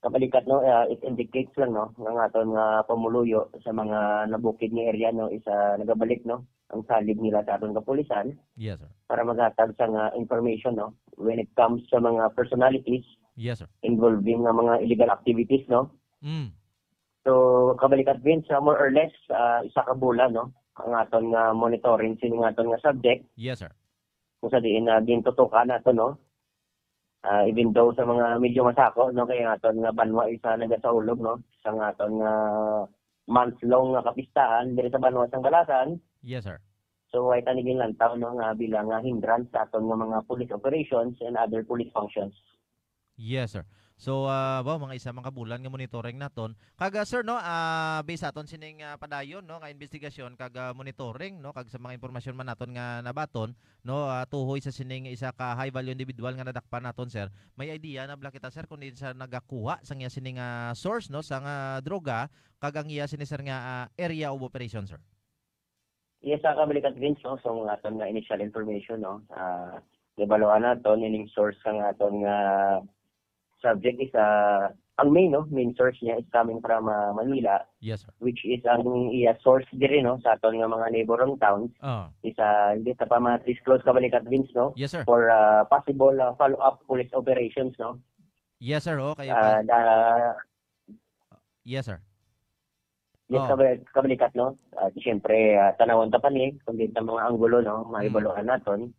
Kabalikat, no, ah, it indicates lang, no, nga ang aton nga pamuluyo sa mga nabukid nga area, no, is, ah, nagabalik, no, ang salig nila sa aton kapulisan Yes, sir. para maghatag sa nga information, no, when it comes sa mga personalities Yes, sir. involving nga mga illegal activities, no. Mm. So, Kabalikat Vince, ah, more or less, ah, isa ka bulan, no, ang aton nga monitoring sini nga aton nga subject. Yes, sir. Kung sa diin na gintutukan nato, no, ah, even though sa mga medyo masako, no, kay ang aton nga banwa isa nagasaulog, no, sa nga aton nga months long nga kapistahan diri sa banwa sang Balasan. Yes, sir. So, way ta ni ginlantaw, no, nga bilang nga hindrance sa aton nga mga police operations and other police functions. Yes, sir. So, ah, wow, mga isa man ka bulan nga monitoring naton. Kag, ah, sir, no, ah, based sa aton sining, ah, padayon, no, nga investigasyon kag, ah, monitoring, no, kag sa mga impormasyon man naton nga nabaton, no, ah, tuhoy sa sining isa ka high value individual nga nadakpan naton, sir. May idea na bala kita, sir, kung diin siya nagakuha sa iya sining, ah, source, no, sa nga droga, kag ang iya sini, sir, nga, ah, area of operation, sir? Yes, sa Kabalikat Vince, no, so, ang aton nga initial information, no, ah, nabaluan naton ining source sang aton nga subject is, ah, ang main, no, main source niya is coming from, ah, Manila, Yes, sir. which is ang iya source diri, no, sa aton nga mga neighboring towns Ah. is, ah, hindi ta pa ma-disclose, Kabalikat Vince, no, Yes, sir. for, ah, possible, ah, follow-up police operations, no. Yes, sir. Okay, Ah, pa- da- Yes, sir. Yes, Oh. kabal-, kabalikat, no? Ah, siyempre, ah, tanawon ta pa ni, kung din sa mga anggulo, no, Mm. maibaluhan naton.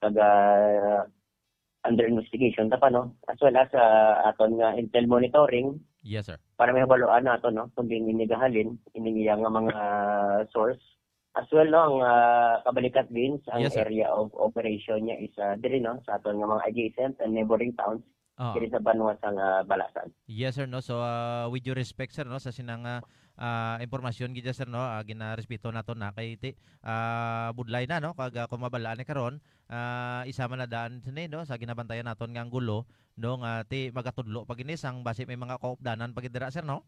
Kag, ah, under investigation ta pa, no? As well as, ah, aton nga intel monitoring Yes, sir. para mahibaluan naton, no, kung din ini gahalin, ining iya nga mga source. As well, no, ang, ah, Kabalikat Vince, ang Yes, sir. area of operation niya is, ah, diri, no, sa aton nga mga adjacent and neighboring towns, Ah. diri sa banwa sang, ah, Balasan. Yes, sir, no. So, ah, with due respect, sir, no, sa sinang, ah, ah, impormasyon gid, sir, no, ah, ginarespeto nato na kay ti, ah, budlay na, no, kag, ah, kung mabalaan ni karon, ah, isa man na daan sini, no, sa ginabantayan naton nga anggulo, no, nga ti magatudlo pa gini sang basi may mga kaupdanan pa gid dira, sir, no?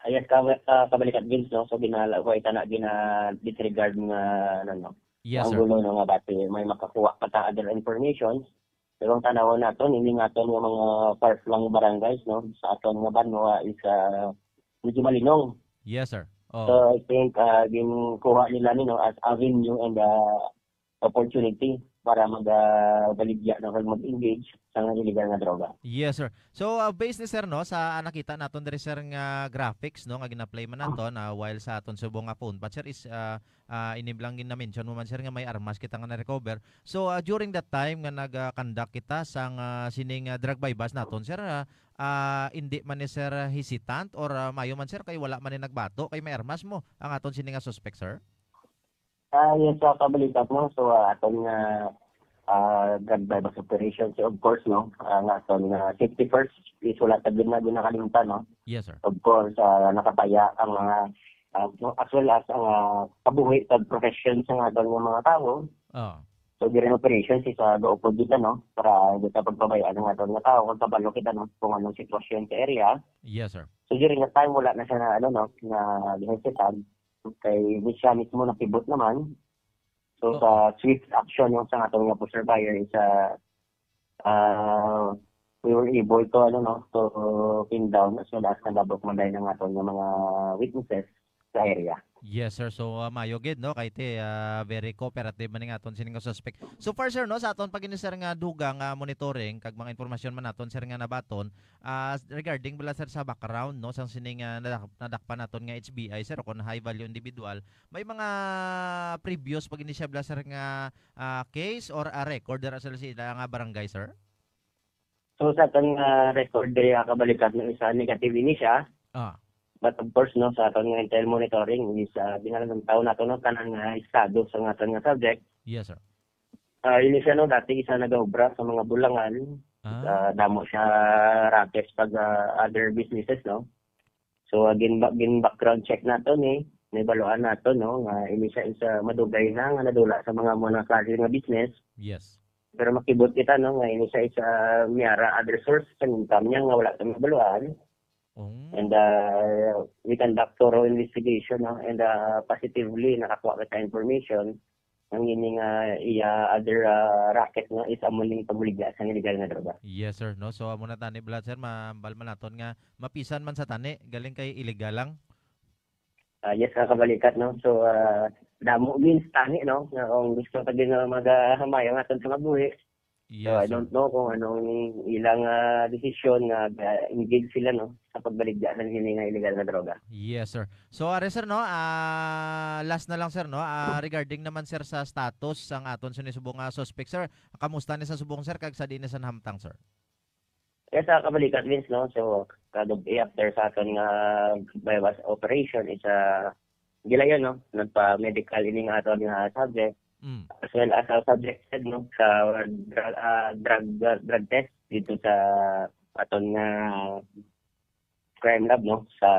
Ayas ka, ah, Kabalikat Vince, no? So, ginala-, wa ita na gina-disregard nga, ano, no? Yes, sir. Anggulo, no, nga basi may makakuha pa ta other information. Pero ang tanawon naton, ini nga aton nga mga far-flung barangays, no? Sa aton nga banwa is, ah, medyo malinong. Yes, sir. Oh. So, I think, ah, ginkuha nila ni, no, as avenue and, ah, opportunity para mag, ah, baligya na kag mag-engage sa mga illegal nga droga. Yes, sir. So, ah, based ni sir, no, sa, ah, nakita naton diri, sir, nga graphics, no, nga gina-play man naton, ah, while sa aton subong nga phone, but, sir, is, ah, ah, inim lang gin-, na-mention mo man, sir, nga may armas kita nga na-recover. So, ah, during that time nga nag, ah, conduct kita sang, ah, sining, ah, drug buy-bust naton, sir, ah, ah, hindi man ni sir hesitant or, ah, mayo man, sir, kay wala man ni nagbato kay may armas mo ang aton sini nga suspect, sir? Ah, yes, sa Kabalikat, no? So, ah, aton nga, ah, drug buy-bust operation, so, of course, no? Ah, nga aton nga safety first is wala ta gid na ginakalimtan, no? Yes, sir. Of course, ah, nakataya ang mga, ah, no, as well as ang, ah, kabuhi kag profession sa nga aton nga mga tawo. Ah. So, during operations is, ah, gaupod kita, no? Para di ta pagpabayaan ang aton nga tawo kag kabalo kita, no, kung anong sitwasyon sa area. Yes, sir. So, during that time, wala na siya na, ano, no, na gihesitan. Kay di siya mismo nakibot naman. So, Oo. sa swift action yung sa aton nga pusher buyer is, ah, ah, we were able to, ano, no, to pin down as well as nalabok man dahil ang aton nga mga witnesses sa area. Yes, sir. So, ah, mayo gid, no, kay ti, ah, very cooperative man ning aton sining nga suspect. So far, sir, no, sa aton pa gini, sir, nga dugang, ah, monitoring kag mga impormasyon man naton, sir, nga nabaton, ah, regarding bala, sir, sa background, no, sang sining, ah, nadak-, nadakpan naton nga H B I, sir, o kon high value individual, may mga previous pa gini siya bala, sir, nga, ah, case or, ah, record dira sa sila nga barangay, sir? So, sa aton nga record diri, ah, Kabalikat, no, isa negative ini siya. Ah. But of course, no, sa aton nga intel monitoring is, ah, ginalantaw nato, no, tanan nga estado sa aton nga subject. Yes, sir. Ah, ini siya, no, dati isa nagaobra sa mga bulangan. Ah. Ah, damo siya rackets pag, ah, other businesses, no. So, ah, gin-, gin-background check nato ni, nabaluan nato, no, nga ini siya isa madugay na nga nadula sa mga, mga klase nga business. Yes. Pero makibot kita, no, nga ini siya isa may ara other source sa income niya nga wala ta mabaluan. Oh. And, ah, we conduct thorough investigation, no, and, ah, positively nakakuha kita information ang ini nga iya other, ah, racket, no, is amo ning pagbuligya sa illegal nga droga. Yes, sir, no? So, amo na tani, Brad, sir, mambal man naton nga mapisan man sa tani, galing kay illegal lang. Ah, yes, kakabalikat, no? So, ah, damo means tani, no? Nga kung gusto pa din na mag-, ah, hamay ang aton sa mabuhi. So, Yes, I sir. don't know kung anong ilang, ah, desisyon nga, ah, engage sila, no? Sa pagbaligya sa sini nga illegal nga droga. Yes, sir. So, are, sir, no? Ah, last na lang, sir, no? Ah, regarding naman, sir, sa status sang aton sini subong nga suspect, sir. Kamusta ni sa subong, sir? Kag sa diin ni sa nahamtang, sir? Yes, sa kabalikat, Vince, no? So, kagabi after sa aton nga buy-bust operation is, ah, gilayon, no? Nagpa-medical ini nga aton nga subject. Mm. As well as our subject said, no? Sa drug, ah, drug, drug test dito sa aton nga crime lab, no? Sa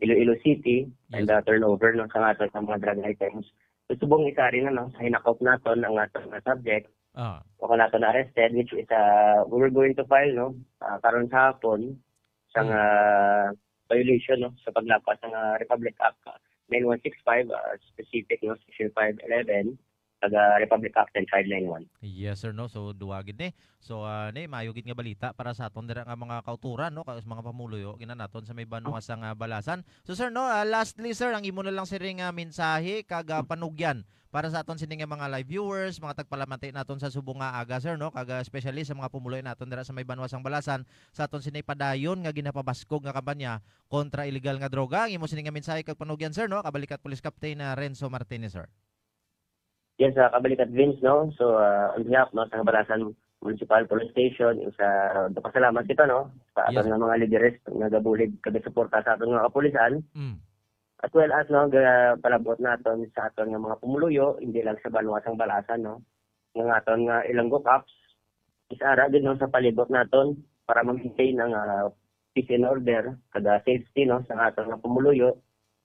Iloilo City and, Yes. uh, turnover, no, sa aton sa mga drug items. So, subong isa rin, ano, sa hinakop naton ang aton nga subject. Ah. O kung naton arrested, which is, uh, we were going to file, no, uh, karon sa hapon, sa Hmm. nga violation, no, sa paglapas sa nga Republic Act, uh, nine one six five, uh, specific, no, section five eleven, taga Republic Act ten five nine one. Yes, sir, no? So, duwa gid ni. So, ah, ni, maayo gid nga balita para sa aton dira nga mga kauturan, no? Kag sa mga pamuluyo, gina naton sa may banwa sang, ah, Balasan. So, sir, no, ah, lastly, sir, ang imo na lang siring nga mensahe kag, ah, panugyan para sa aton sini nga mga live viewers, mga tagpalamati naton sa subong nga aga, sir, no? Kag, ah, especially sa mga pumuluyo naton dira sa may banwa sang Balasan, sa aton sini padayon nga ginapabaskog nga kampanya kontra illegal nga droga. Ang imo sini nga mensahe kag panugyan, sir, no? Kabalikat Police Captain, ah, Renzo Martinez, sir. Yes, ah, kabalikat Vince, no? So, ah, on behalf, no, sa Balasan Municipal Police Station, isa, nagpasalamat kita, no, sa aton Yes. nga mga lideres nga gabulig kag suporta sa aton nga kapulisan. Mm. As well as, no, ga-, palabot naton sa aton nga mga pumuluyo, hindi lang sa banwa sang Balasan, no, nga aton nga Ilonggo Cops, is ara gid, no, sa palibot naton para ma-maintain ang, ah, peace and order, kag, ah, safety, no, sa aton nga pumuluyo,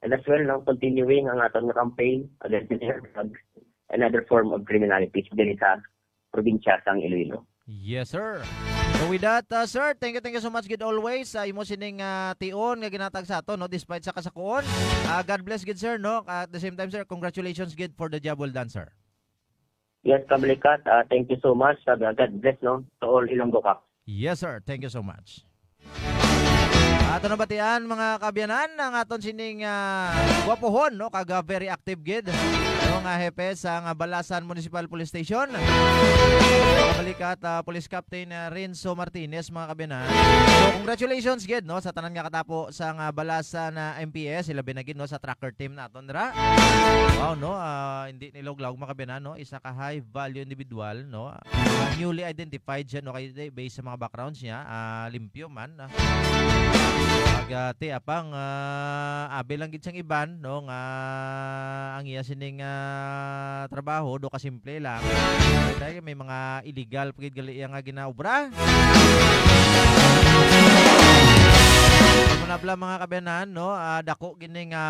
and as well, no, continuing ang aton nga campaign against illegal drugs and other form of criminalities diri sa probinsya sang Iloilo. Yes, sir. So with that, uh, sir, thank you, thank you so much gid always sa imo sining, uh, tion nga ginatag sa aton, no, despite sa kasakuon. Uh, God bless gid, sir, no. At the same time, sir, congratulations gid for the job well done, sir. Yes, Kabalikat, uh, thank you so much. Uh, God bless, no, to all Ilonggo Cops. Yes, sir. Thank you so much. Ato na batian, mga kaabyanan, ang aton sining, ah, gwapohon, no, kag, ah, very active gid, no, nga hepe sa nga Balasan Municipal Police Station. Kabalikat, ah, Police Captain, ah, Renzo Martinez, mga kaabyanan. So, congratulations gid, no, sa tanan nga katapo sa nga Balasan na M P S, ilabi na gid, no, sa tracker team naton dira. Wow, no, ah, hindi nilawlaw, mga kaabyanan, no, isa ka high value individual, no, ah, newly identified siya, no, kay based sa mga backgrounds niya, ah, limpyo man, ah. Pag, ah, ti, apang, ah, abi lang gid siyang iban, no, nga ang iya sining, ah, trabaho, do kasimple lang. Kay may mga illegal pa gid gali iya nga ginaobra. Manabla, mga kaabyanan, no, ah, dako gini nga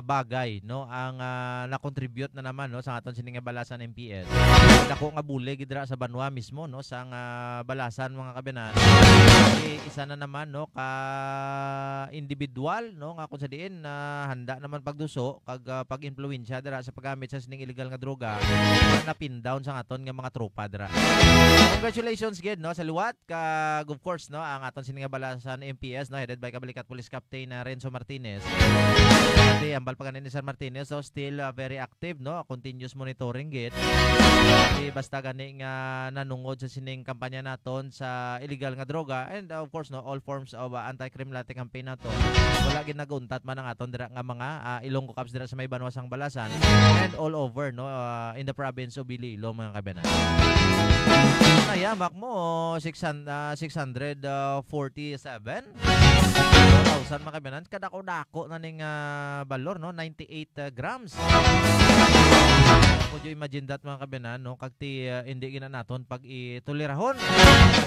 bagay, no, ang, ah, na-contribute na naman, no, sa aton sini nga Balasan M P S. Dako nga bulig gid dira sa banwa mismo, no, sa nga Balasan, mga kaabyanan. Kay isa na naman, no, ka individual, no, nga kung sa diin na handa naman pagduso kag, ah, pag-impluwensya dira sa paggamit sa sining illegal nga droga, napin down sa aton nga mga tropa dira. Congratulations gid, no, sa liwat kag of course, no, ang aton sini nga Balasan M P S, no, headed by Kabalikat Police Captain, ah, Renzo Martinez. Ate, ambal pa gani ni Sir Martinez, so still, ah, very active, no, continuous monitoring gid. Di basta gani nga nanungod sa sining kampanya naton sa illegal nga droga and, uh, of course, no, all forms of, uh, anti-criminality campaign naton. Wala gid nag-untat man ang aton dira nga mga, uh, Ilonggo Cops dira sa may banwa sang Balasan and all over, no, uh, in the province of Iloilo, mga kaabyanan. Nayamak mo, six hundred, uh, six hundred forty-seven. Two thousand, mga kabiyanan, kadako-dako na ning, ah, balor, no? Ninety-eight, ah, grams. Could you imagine that, mga kabiyanan, no? Kag ti, ah, hindi gina naton pag-itulerahon.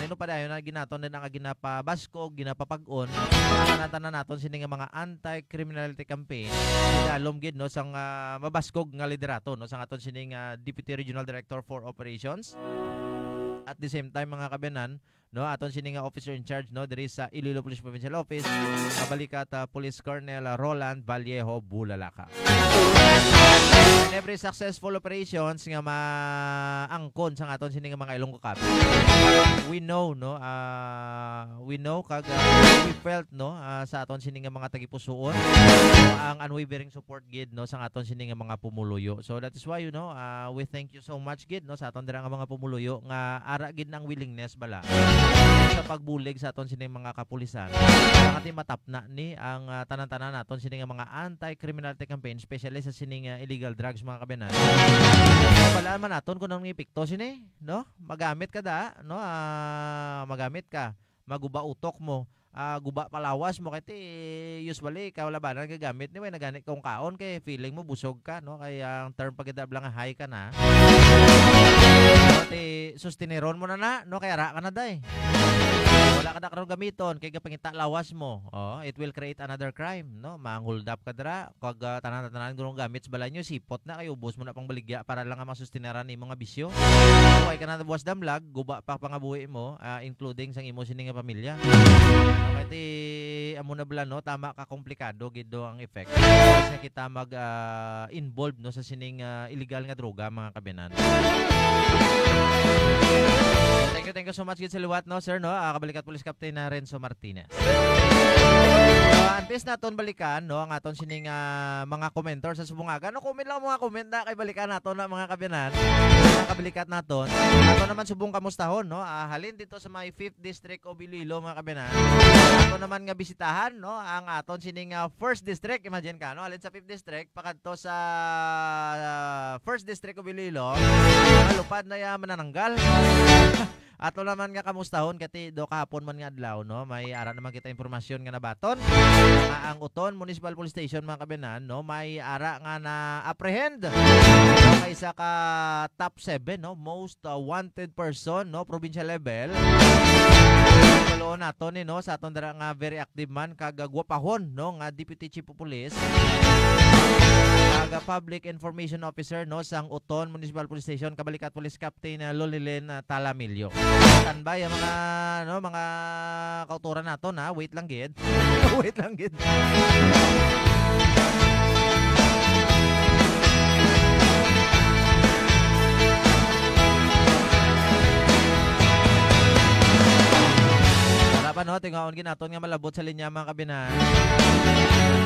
Ano pa dayon na ginaton din ang ginapabaskog, ginapapag-on, ang tanan-tanan naton sini nga mga anti-criminality campaign. Idalom gid, no, sang, ah, mabaskog nga liderato, no, sang aton sini nga Deputy Regional Director for Operations. At the same time, mga kabiyanan, no, aton sini nga officer in charge, no, diri sa Iloilo Police Provincial Office, kabalikat, ah, Police Colonel, ah, Roland Vallejo Bulalaka. In every successful operations nga maangkon sa aton sini nga mga Ilonggo Cup, we know, no, ah, we know kag, ah, we felt, no, ah, sa aton sini nga mga tagipusoon, no, ang unwavering support gid, no, sa aton sini nga mga pumuluyo. So that is why, you know, ah, we thank you so much gid, no, sa aton dira nga mga pumuluyo nga ara gid ang willingness bala sa pagbulig sa aton sini mga kapulisan. Nga ti matapna ni ang, ah, tanan-tanan naton sini nga mga anti-criminality campaign, especially sa sini nga illegal drugs, mga kabiyanan. Balaan man naton kung anong epekto sini, no? Magamit ka da, no? Ah, magamit ka. Maguba utok mo. Ah, guba palawas mo kay ti usually kalabanan gagamit ni way nagani kung kaon kay feeling mo busog ka, no? Kay ang term pag ida lang high ka na. Ti sustineron mo na na, no? Kay ara ka na, day. Wala ka na karon gamiton kay gapangita lawas mo. Oh, it will create another crime, no? Manghuldap ka dira, kag, ah, tanan-tanan gulong gamit sa balay nyo, sipot na kay ubos mo na pang baligya para lang nga masustineran ni mga bisyo. Way ka na buwas damlag, guba pa pangabuhi mo, ah, including sang imo sini nga pamilya. Kay ti, amo na bala, no? Tama ka, komplikado gid do ang effect. Sa kita mag, ah, involved, no, sa sining, ah, illegal nga droga, mga kabiyanan. Thank you, thank you so much gid sa liwat, no, sir, no? Ah, kabalikat Police Captain na Renzo Martinez. So, antes naton balikan, no, ang aton sining, ah, mga commenter sa subong aga. No, comment lang mga comment na kay balikan naton na mga kabiyanan. Mga kabalikat naton. Ato naman subong kamustahon, no? Ah, halin dito sa may fifth District of Iloilo, mga kabiyanan. Ato naman nga bisitahan, no, ang aton sining, ah, first District. Imagine ka, no? Halin sa fifth District, pakadto sa, ah, first District of Iloilo. Malupad na ya manananggal. Ato naman nga kamustahon kay ti do kahapon man nga adlaw, no? May ara naman kita impormasyon nga nabaton. Ah, ang Oton Municipal Police Station, mga kabiyanan, no? May ara nga na-apprehend, no? Kay isa ka top seven, no? Most, uh, wanted person, no? Provincial level. Kaluon nato ni, no? Sa aton dira nga very active man kag gwapahon, no? Nga Deputy Chief of Police, kag Public Information Officer, no, sang Oton Municipal Police Station, kabalikat Police Captain, uh, Lolilin, uh, Talamillo. Standby ang mga, no, mga kauturan nato na. Wait lang gid. Wait lang gid. Wala pa, no? Tingaon ginaton nga malabot sa linya, mga kabiyanan.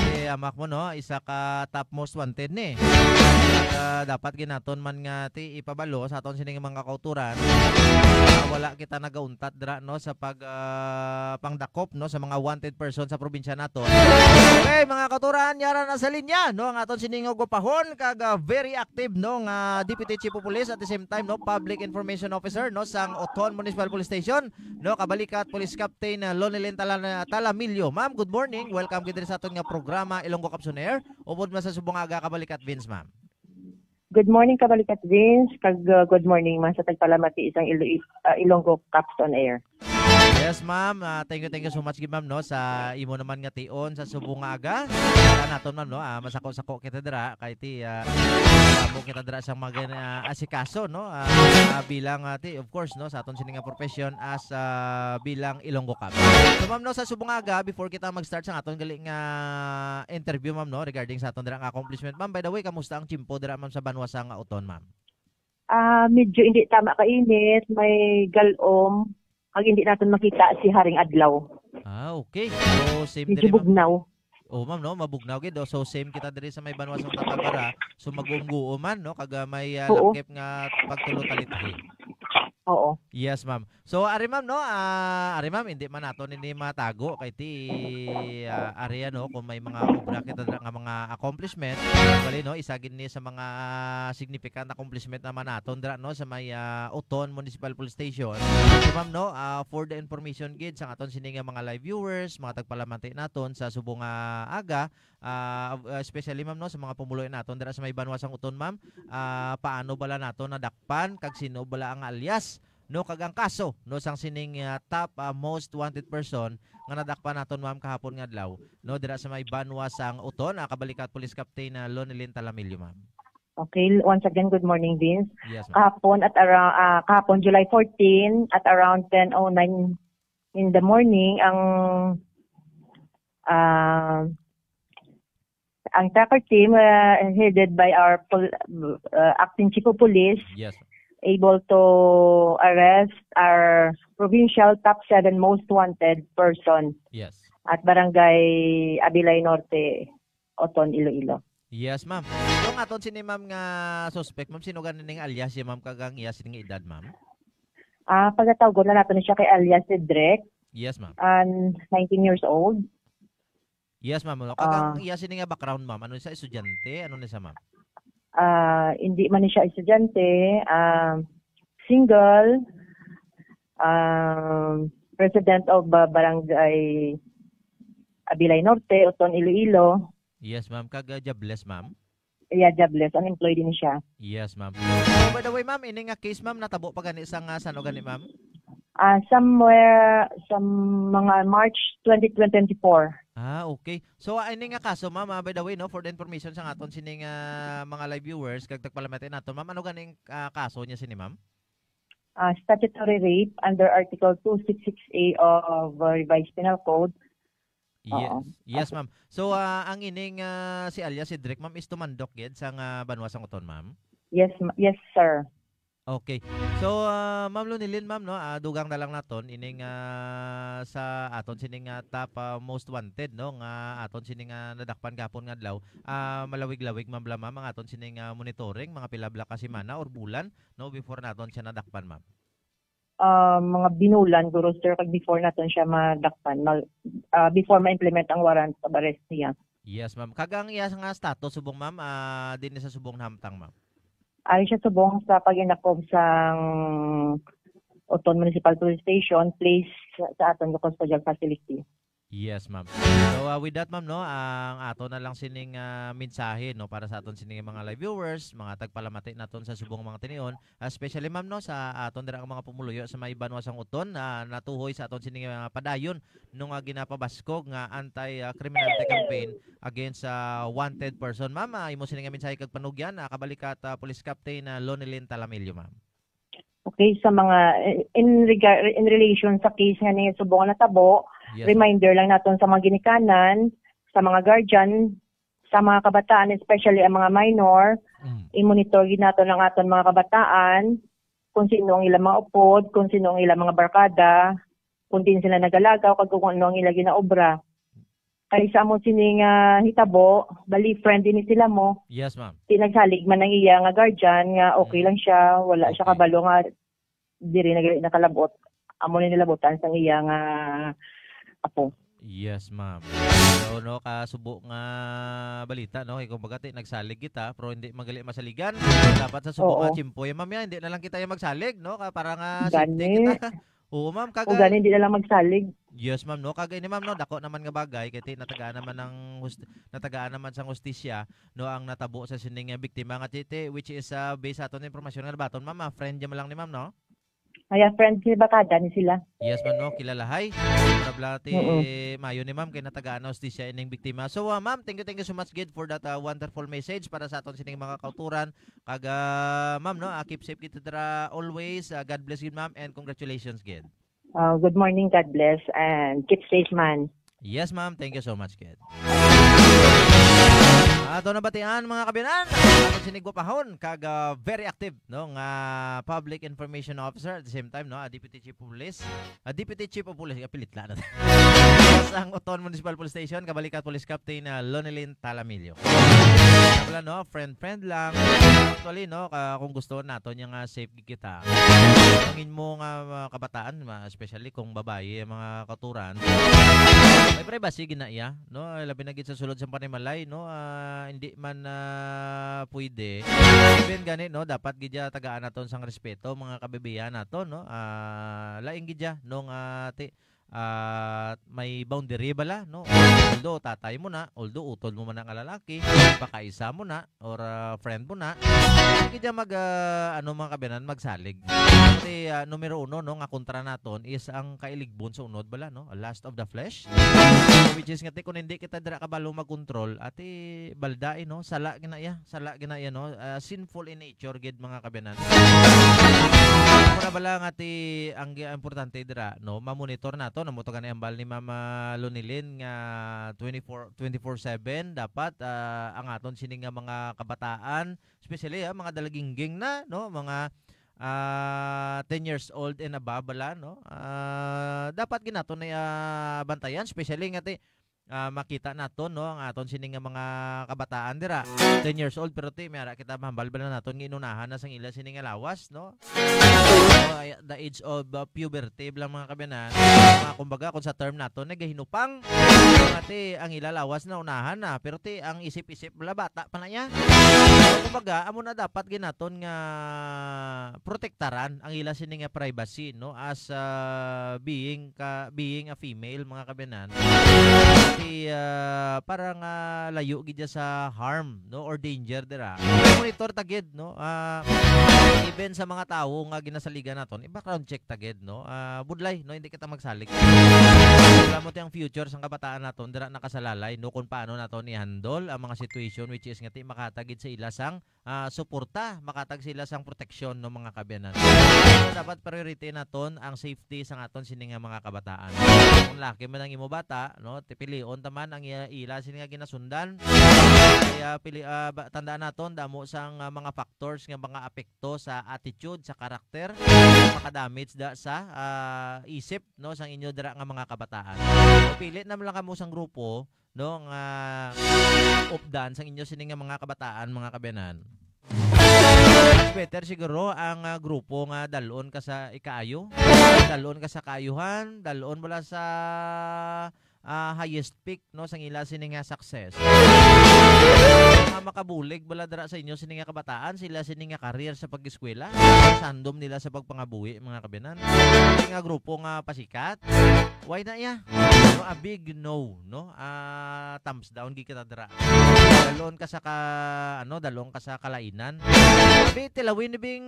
Si amak mo, no? Isa ka top most wanted ni. Kag, ah, dapat ginaton man nga ti ipabalo sa aton sining mga kauturan. Ah, wala kita nagauntat dira, no, sa pag, ah, pangdakop, no, sa mga wanted person sa probinsya naton. Okay, mga kauturan, yara na sa linya, no, ang aton sining gwapahon kag, ah, very active, no, nga Deputy Chief of Police at the same time, no, Public Information Officer, no, sang Oton Municipal Police Station, no, kabalikat Police Captain, ah, Lonelyn Tala-, Talamillo. Ma'am, good morning. Welcome gid diri sa aton nga programa, Ilonggo Caps on Air. Upod man sa subong aga, kabalikat Vince, ma'am. Good morning, kabalikat Vince, kag, uh, good morning man sa tagpalamati sang Ilo-, uh, Ilonggo Caps on Air. Yes, ma'am. Ah, thank you, thank you so much gid, ma'am, no, sa imo naman nga tion sa subong nga aga. Sa naton, ma'am, no, ah, masako-sako kita dira kay ti, ah, amo kita dira sa mga, ah, asikaso, no, ah, ah, bilang, ah, ti, of course, no, sa aton sini nga profession as, ah, bilang Ilonggo Caps. So, ma'am, no, sa subong nga aga, before kita mag-start sa aton gali nga interview, ma'am, no, regarding sa aton dira nga accomplishment, ma'am, by the way, kamusta ang tiyempo dira, ma'am, sa banwa sang Oton, ma'am? Ah, medyo hindi tama kainit, may galom, kag hindi naton makita si Haring Adlaw. Ah, okay. So, same Medyo diri, ma'am. Bugnaw. Oh, ma'am, no, mabugnaw gid, oh. So, same kita diri sa may banwa sang Tatabara. So, maguom-guom man, no, kag, ah, may, ah, Oo. Lakip nga pagtulo talithi. Oo. Yes, ma'am. So, ari, ma'am, no, ah, ari, ma'am, hindi man naton ini matago kay ti, ah, ari, ano, kung may mga obra kita dira nga mga accomplishment, bali, no, isa gid ni sa mga significant accomplishment naman naton dira, no, sa may, ah, Oton Municipal Police Station. So, ma'am, no, ah, for the information gid sa aton sini nga mga live viewers, mga tagpalamati naton sa subong nga aga, ah, especially, ma'am, no, sa mga pumuluyo naton dira sa may banwa sang Oton, ma'am, ah, paano bala naton nadakpan kag sino bala ang alias, no, kag ang kaso, no, sang sining, ah, top, ah, most wanted person nga nadakpan naton, ma'am, kahapon nga adlaw, no, dira sa may banwa sang Oton, ah, kabalikat Police Captain, ah, Lonelyn Talamillo, ma'am. Okay, once again, good morning, Vince. Yes, ma'am. Kahapon at around, ah, kahapon, July fourteen, at around ten oh nine in the morning, ang, ah, ang tracker team, ah, headed by our pol-, ah, acting chief of police, Yes, ma'am. able to arrest our provincial top seven most wanted person Yes. at Barangay Abilay Norte, Oton, Iloilo. Yes, ma'am. So, ang aton sini, ma'am, nga suspect, ma'am, sino gani ning alias siya, ma'am, kag ang iya sini nga edad, ma'am? Ah, pagatawgon na nato ni siya kay alias Cedric, Yes, ma'am. and nineteen years old. Yes, ma'am. Ano, kag ang Ah. iya sini nga background, ma'am? Ano siya, estudyante? Ano ni siya, ma'am? Ah, hindi man ni siya estudyante, ah, single, ah, resident of, ah, Barangay Abilay Norte, Oton, Iloilo. Yes, ma'am. Kag, ah, jobless, ma'am? Yeah, jobless. Unemployed din siya. Yes, ma'am. So, by the way, ma'am, ini nga case, ma'am, natabo pa gani sa nga, sa ano gani, ma'am? Ah, somewhere, sa mga March twenty twenty-four. Ah, okay. So, ah, ini nga kaso, ma'am, ah, by the way, no, for the information sa aton sining, ah, mga live viewers, kag tagpalamati nato, ma'am, ano ganing, ah, kaso niya sini, ma'am? Ah, statutory rape under Article two six six A of, uh, Revised Penal Code. Yes. Oo. Yes, Okay. ma'am. So, ah, ang ining, ah, si alias Cedric, ma'am, is tumandok gid sa nga banwa sang Oton, ma'am? Yes, ma-, yes, sir. Okay. So, ah, Ma'am Lunilin, ma'am, no, ah, dugang na lang naton ining, ah, sa aton sining, ah, top, ah, most wanted, no, nga aton sining, ah, nadakpan gahapon nga adlaw. Ah, malawig-lawig man bala, ma'am, ang aton sining, ah, monitoring, mga pila bala ka semana or bulan, no, before naton siya nadakpan, ma'am? Ah, mga binulan, guro, sir, kag before naton siya madakpan, mag-, ah, before ma-implement ang warrant of arrest niya. Yes, ma'am. Kag ang iya nga status subong, ma'am, ah, dinhi sa subong nahamtang, ma'am? Ari siya subong sa pag-inakop sang Oton Municipal Police Station, place sa, sa aton custodial facility. Yes, ma'am. So, ah, with that, ma'am, no, ang ato na lang sining, ah, mensahe, no, para sa aton sining mga live viewers, mga tagpalamati naton sa subong mga tinion, especially, ma'am, no, sa aton dira ang mga pumuluyo sa may banwa sang Oton, ah, natuhoy sa aton sining mga padayon no nga ginapabaskog nga anti, ah, criminality campaign against sa wanted person. Ma'am, ah, imo sining nga mensahe kag panugyan, ah, kabalikat, ah, Police Captain, ah, Lonelyn Talamillo, ma'am. Okay, sa mga, in regard, in relation sa case nga ni subong nga natabo, Yes, ma'am. reminder lang naton sa mga ginikanan, sa mga guardian, sa mga kabataan, especially ang mga minor, Mm. i-monitor gid naton ang aton mga kabataan, kung sino ang ilang mga upod, kung sino ang ilang mga barkada, kung diin sila nagalagaw, kag kung ano ang ila ginaobra. Kay sa amo sini nga hitabo, bali friend ini sila mo. Yes, ma'am. Di nagsalig man ang iya nga guardian nga okay Mm. lang siya, wala siya Okay. kabalo nga diri na gali nakalabot. Amo ni nilabutan sang iya nga apo. Yes, ma'am. So, no, kasubo nga balita, no? Kay kumbaga, ti, nagsalig kita, pero hindi man gali masaligan. Dapat sa subo Oo. nga tiyempo, eh, ma'am, ya, hindi na lang kita yung magsalig, no? Ka-, para nga safety Gani. kita. Oo, ma'am, kag O gani, hindi na lang magsalig. Yes, ma'am, no? Kag ini, ma'am, no, dako naman nga bagay, kay ti, natagaan naman ang hust-, natagaan naman sang hustisya, no, ang natabo sa sining nga biktima nga ti, ti, which is, ah, based sa aton impormasyon nga nabaton, ma'am, ah, friend niya man lang ni ma'am, no? Ay, ah, friend ni Bakada ni sila. Yes, ma'am, no, kilalahay. Para bala ti, Mm-mm. mayo ni ma'am, kay natagaan na hustisya ining biktima. So, ah, ma'am, thank you, thank you so much gid for that, ah, wonderful message para sa aton sining mga kauturan. Kag, ah, ma'am, no, ah, keep safe kita dira always. Ah, God bless you, ma'am, and congratulations gid. Ah, good morning, God bless, and keep safe, man. Yes, ma'am. Thank you so much, kid. Ato na batian, mga kabinan, ang aton sining gwapahon kag, ah, very active, no, nga public information officer, at the same time, no, a deputy chief of police, a deputy chief of police, kapilit lang na. Sang Oton Municipal Police Station, kabalikat Police Captain, ah, Lonelyn Talamillo. Wala, no? Friend-friend lang. Actually, no, ka, kung gusto naton nga safe gid kita. Ang imo nga mga kabataan, ma-, especially kung babayi ang mga kauturan, may privacy gid na iya, no? Labi na gid sa sulod sa panimalay, no? Ah, hindi man, ah, pwede. Even gani, no, dapat gid ya tagaan naton sang respeto, mga kababayan naton, no? Ah, lain gid ya, no, nga ti-, ah, may boundary bala, no? Although tatay mo na, although utod mo man na nga lalaki, pakaisa mo na, or, ah, friend mo na, hindi ka mag, ah, ano, mga kababayan, magsalig. Kasi, ah, numero uno, no, nga kontra naton is ang kailigbon sa unod bala, no? Lust of the flesh. Which is nga, ti, kung hindi kita dira kabalo mag-control, ati, balda, eh, no? Sala gid na iya, sala gid na iya, no? Ah, sinful in nature gid, mga kababayan. Mura bala nga ti, ang gi-, importante dira, no? Ma-monitor nato, no? Mo to gani ang bal ni Mama Lunilin nga twenty-four, twenty-four seven, dapat, ah, ang aton sini nga mga kabataan, especially, ah, mga dalagingging na, no? Mga, ah, ten years old and above bala, no? Ah, dapat gid naton na, ah, bantayan, especially nga ti, ah, makita naton, no, ang aton sini nga mga kabataan dira, ten years old, pero ti, may ara kita mahambal bala naton nga inunahan na sang ila sini nga lawas, no? Oh, ay, the age of, uh, puberty lang, mga kababayan. Mga, kumbaga, kung sa term naton, nagahinupang. Ati, ang ila lawas na unahan na, pero ti, ang isip-isip bala, bata pa na iya. Kumbaga, amo na dapat gid naton nga protektaran ang ila sini nga privacy, no, as, uh, being ka, being a female, mga kababayan. Ti, uh, para nga layo gid ya sa harm, no, or danger dira. Monitor ta gid, no? Ah, even sa mga tawo nga ginasaligan naton, i-background check ta gid, no? Ah, budlay, no, hindi kita magsalig. Wala mo ti ang future sang kabataan naton dira nakasalalay, no, kung paano naton i-handle ang mga situation which is nga ti makahatag gid sa ila sang, ah, suporta, makatag sila sang proteksyon, no, mga kababayan. So, dapat priority naton ang safety sang aton sini nga mga kabataan. Kung laki man ang imo bata, no, ti pilion ta man ang iya, ila sini nga ginasundan. Kaya pili, ah, ba, tandaan naton, damo sang, ah, mga factors nga mga apekto sa attitude, sa karakter, makadamage da sa, ah, isip, no, sang inyo dira nga mga kabataan. So, pili na lang kamo sang grupo, no, nga updan sang inyo sini nga mga kabataan, mga kababayan. Mas better siguro ang, ah, grupo nga dalon ka sa ikaayo, dalon ka sa kaayuhan, dalon bala sa, ah, highest peak, no, sang ila sini nga success. Nga makabulig bala dira sa inyo sini nga kabataan, sila sini nga career sa pag-eskwela, sandom nila sa pagpangabuhi, mga kababayan. Sini nga grupo nga pasikat, why na iya? No, a big no, no? Ah, thumbs down gid kita dira. Dalon ka sa ka, ano, dalon ka sa kalainan. Bi, tilawin ni bing,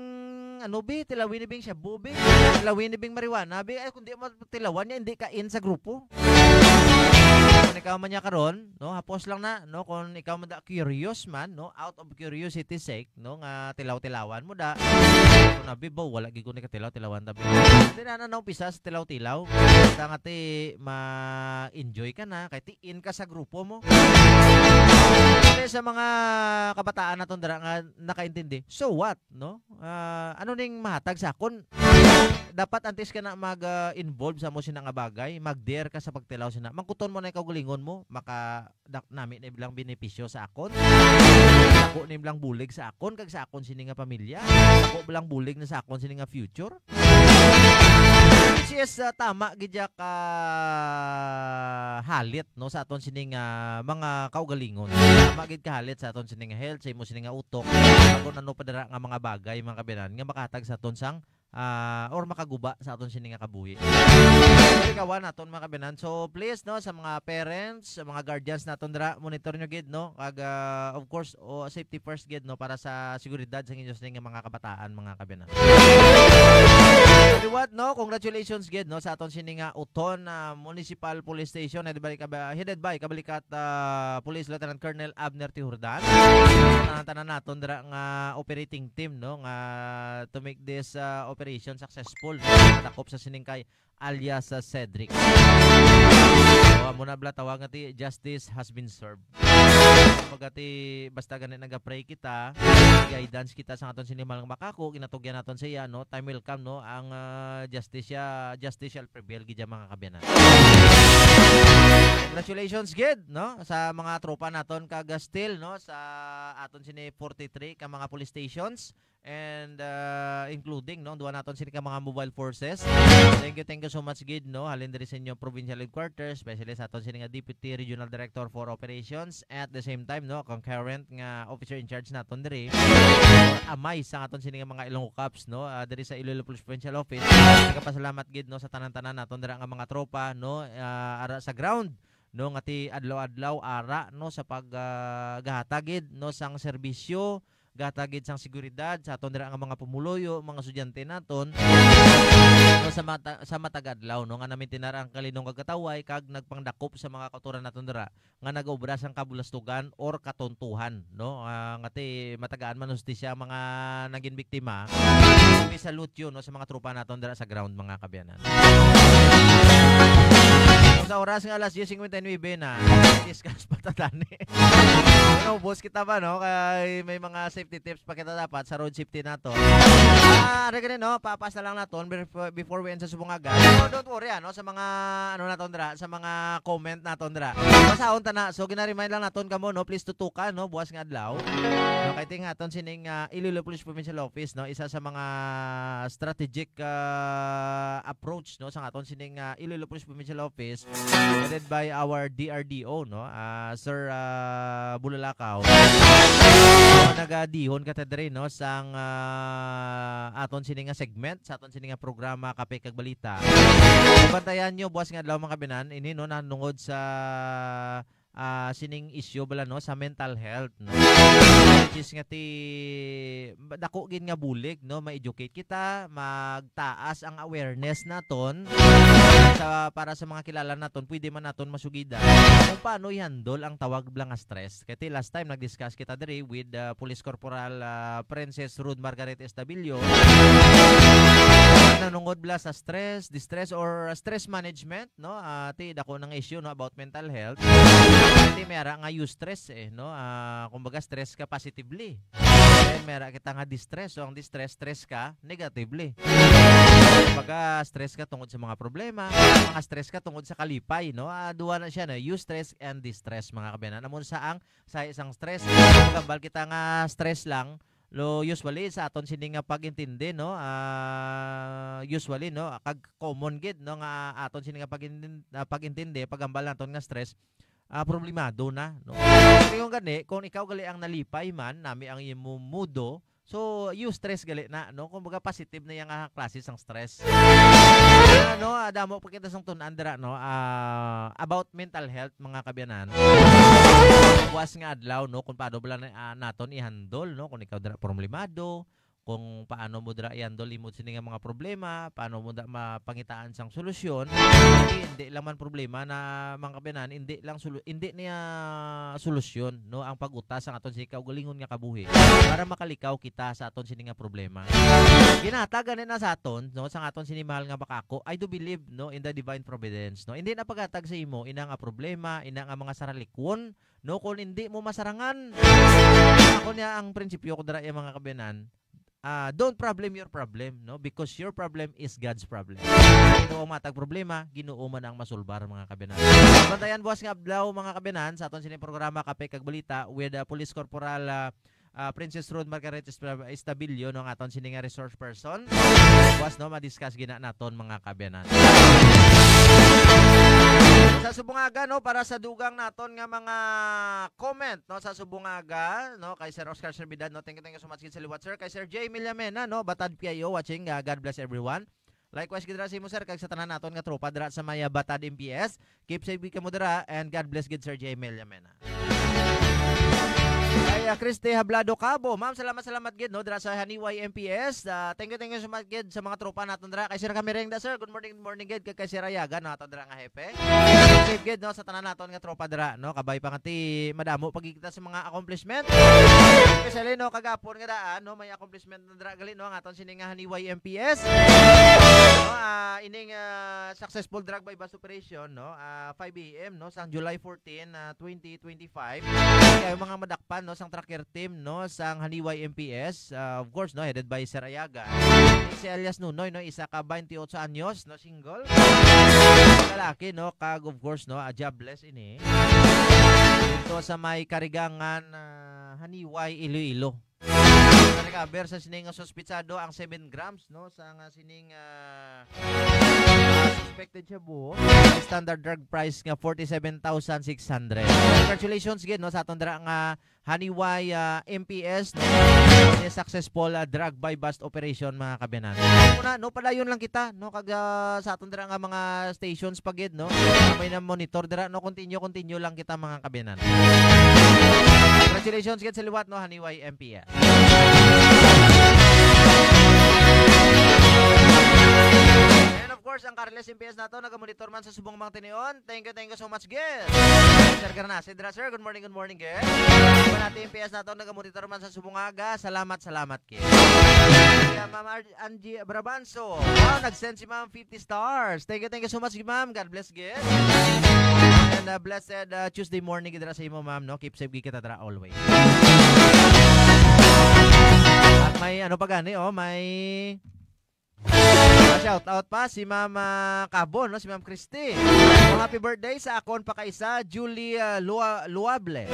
ano, bi, tilawin ni bing shabu, bi. Tilawin ni bing marijuana, bi. Ay, kung di mo tilawan niya, hindi ka in sa grupo. Kung ikaw man niya karon, no, hapos lang na, no, kung ikaw man da curious man, no, out of curiosity sake, no, nga tilaw-tilawan mo da. Kung nabi ba, wala gid ko ni katilaw-tilawan tabi. Hindi na, na, na, umpisa sa tilaw-tilaw. Basta nga ti, ma-enjoy ka na, kay ti in ka sa grupo mo. Kaya sa mga kabataan naton dira nga nakaintindi, so what, no? Ah, ano ning mahatag sa akon? Dapat antes ka na mag, ah, involve sa mo sina nga bagay, mag-dare ka sa pagtilaw sina. Mangkuton mo na ikaw galingon mo, maka dak-, nami na bilang benepisyo sa akon. Ako ni bilang bulig sa akon kag sa akon sini nga pamilya. Ako bilang bulig na sa akon sini nga future. Which is, ah, tama gid ya ka halit, no, sa aton sini nga mga kaugalingon. Tama gid ka halit sa aton sini nga health, sa imo sini nga utok. Ako nano pa dira nga mga bagay, mga kababayan, nga makahatag sa aton sang, ah, or makaguba sa aton sini nga kabuhi. Ikawan naton, mga kababayan. So, please, no, sa mga parents, sa mga guardians naton dira, monitor nyo gid, no, kag, ah, of course, o, safety first gid, no, para sa seguridad sa inyo sini nga mga kabataan, mga kababayan. Liwat, no, congratulations gid, no, sa aton sini nga Oton, ah, Municipal Police Station, headed by, kaba-, headed by Kabalikat, ah, Police Lieutenant Colonel Abner Tihurdan. Tanan-tanan naton dira nga operating team, no, nga to make this, ah, operation successful. Natakop sa sining kay alias, ah, Cedric. So, amo na bala tawag nga ti, justice has been served. Pagati, basta gani naga-pray kita, guidance kita sa aton sini mga makako, ginatugyan naton siya, no? Time will come, no? Ang, ah, justice siya, justice shall prevail gid ya, mga kababayan. Congratulations gid, no, sa mga tropa naton kag still, no, sa aton sini forty-three ka mga police stations and, ah, including, no, ang duha naton sini ka mga mobile forces. Thank you, thank you so much gid, no, halin diri sa inyo provincial headquarters, especially sa aton sini nga Deputy Regional Director for Operations, at the same time, no, concurrent nga officer in charge naton diri, or amay sa aton sini nga mga Ilonggo Cops, no, ah, diri sa Iloilo Police Provincial Office. Nagapasalamat gid, no, sa tanan-tanan naton dira nga mga tropa, no, ah, ara sa ground, no, nga ti adlaw-adlaw ara, no, sa pag, ah, gahatag gid, no, sang serbisyo, gahatag gid sang seguridad sa aton dira nga mga pumuluyo, mga estudyante naton, no, sa mata-, sa matag adlaw, no, nga namintinar ang kalinong kag katawhay kag nagpangdakop sa mga kautoran naton dira nga nag-obra sang kabulastugan or katontuhan, no? Ah, nga ti matagaan man hustisya ang mga naging biktima. We salute you, no, sa mga tropa naton dira sa ground, mga kaabyanan. Sa oras nga alas diyes singkwenta y nuebe na, discuss pa ta tani. Ano, boss, kita ba, no? Kay may mga safety tips pa kita dapat sa road safety naton. Ah, ari gani, no? Papas na lang naton before, before we end sa subong aga. So, don't worry, ano, sa mga, ano naton dira, sa mga comment naton dira. Basahon ta na. So, gina-remind lang naton kamo, no? Please tutukan, no? Buwas nga adlaw. No, kay ting aton sining, ah, Iloilo Police Provincial Office, no? Isa sa mga strategic, ah, approach, no, sa aton sining, ah, Iloilo Police Provincial Office, headed by our D R D O, no, ah, Sir, ah, Bulalakaw. So, nagadihon ka ta diri, no, sang, ah, aton sini nga segment, sa aton sini nga programa, Kape kag Balita. Bantayan nyo, buwas nga adlaw, mga kaabyanan, ini, no, nanungod sa, ah, sining issue bala, no, sa mental health, no? Which is nga ti, dako gid nga bulig, no, ma-educate kita, magtaas ang awareness naton sa, para sa mga kilala naton, pwede man naton masugidan kung paano i-handle ang tawag bala nga stress. Kay ti last time nag-discuss kita diri with, uh, Police Corporal, uh, Princess Ruth Margaret Estabillo. Nanungod bala sa stress, distress, or stress management, no? Ah, ti dako nang issue, no, about mental health. Ti may ara nga use stress, eh, no? Ah, kumbaga, stress ka positively. Then may ara kita nga distress. So, ang distress, stress ka negatively. Kumbaga, stress ka tungod sa mga problema, mga stress ka tungod sa kalipay, no? Ah, duha na siya, no? Use stress and distress, mga kaabyanan. Amon sa ang sa isang stress. Magambal kita nga stress lang, lo, usually sa aton sini nga pag-intindi, no? Ah, usually, no, kag common gid, no, nga aton sini nga pag-intin-, ah, pag-intindi, pagambal naton nga stress, ah, problemado na, no? Pero yung gani, kung ikaw gali ang nalipay man, nami ang imo mudo, so, you stress gali na, no? Kumbaga, positive na yang, ah, klase sang stress. Ano, ah, damo pa kita sang tun-an dira, no? Ah, about mental health, mga kaabyanan. Buwas nga adlaw, no? Kung paano bala na, ah, naton i-handle, no? Kung ikaw dira problemado, kung paano mo dira i-handle imo sini nga mga problema, paano mo da mapangitaan sang solusyon. Hindi, hindi lang man problema na, mga kaabyanan, hindi lang solu-, hindi niya solusyon, no, ang pag-utas sang aton sini kaugalingon nga kabuhi para makalikaw kita sa aton sini nga problema. Ginhatag gani na sa aton, no, sang aton sini mahal nga makako. I do believe, no, in the divine providence, no. Hindi na paghatag sa imo ina nga problema, ina nga mga saralikwon, no, kung hindi mo masarangan. Ako niya ang prinsipyo ko dira, eh, mga kaabyanan. Ah, don't problem your problem, no? Because your problem is God's problem. Ginoo ang matag problema, Ginoo man ang masulbar, mga kaabyanan. Bantayan buwas nga adlaw, mga kaabyanan, sa aton sini programa Kape kag Balita with, ah, Police Corporal, ah, ah, Princess Ruth Margaret Estra-, Estabillo, no, ang aton sini nga resource person. Buwas, no, ma-discuss gina naton, mga kaabyanan. Sa subong aga, no, para sa dugang naton nga mga comment, no, sa subong aga, no, kay Sir Oscar Servidad, no, thank you, thank you so much gid sa liwat, sir. Kay Sir Jay Millamena, no, Batad P I O watching, ah, God bless everyone. Likewise gid ra sa imo, sir, kag sa tanan naton nga tropa dira sa may, ah, Batad M P S. Keep safe gid kamo dira, and God bless gid, Sir Jay Millamena. Kay, ah, Christy Hablado Cabo, ma'am, salamat, salamat gid, no, dira sa Haniway M P S. Ah, thank you, thank you so much gid sa mga tropa naton dira. Kay Sir Kamirengda, sir, good morning, good morning gid. Kay, kay Sir Ayagan, no, aton dira nga hepe. Safe gid, no, sa tanan naton nga tropa dira, no. Kabay pa nga ti madamo pa gid kita sa mga accomplishment. Especially, no, kagapon nga daan, no, may accomplishment na dira gali, no, ang aton sini nga Haniway M P S. No, ah, ining, ah, successful drug buy-bust operation, no, ah, five A M, no, sang July fourteen, ah, twenty twenty-five. Kay mga madakpan, no, sang tracker team, no, sang Haniway M P S, ah, of course, no, headed by Sir Ayaga. Si alias Nunoy, no, isa ka twenty-eight anyos, no, single. Lalaki, no, kag of course, no, ah, jobless ini. Dito sa may Karigangan, ah, Haniway, Iloilo. Recover sa sining suspetsado ang seven grams, no, sa nga sining, ah, ah, suspected shabu. Standard drug price nga forty-seven thousand six hundred. Congratulations gid, no, sa aton dira nga Haniway, ah, M P S, no? Ni successful, ah, drug buy bust operation, mga kabiyanan. Una, no, padayon lang kita, no, kag, ah, sa aton dira nga mga stations pa gid, no? May na monitor dira, no, continue, continue lang kita, mga kabiyanan. Congratulations gid sa liwat, no, Haniway M P S. And of course, ang Carles M P S nato nagamonitor man sa subong, mga tinion. Thank you, thank you so much, gid. Sir Garnase dira, sir. Good morning, good morning, gid. Manati M P S nato nagamonitor man sa subong aga. Salamat, salamat, gid. Yeah, Ma'am Ar- Angie Brabanso. Wow, nag-send si Ma'am fifty stars. Thank you, thank you so much, ma'am. God bless, gid. And, uh, blessed, uh, Tuesday morning gid dira sa imo, ma'am, no? Keep safe gid kita dira always. At may ano pa gani, oh, may shout out pa si Ma'am, ah, Cabo, no? Si Ma'am Christy. Oh, happy birthday sa akon pa kaisa, Julie, ah, Lua-, Luable.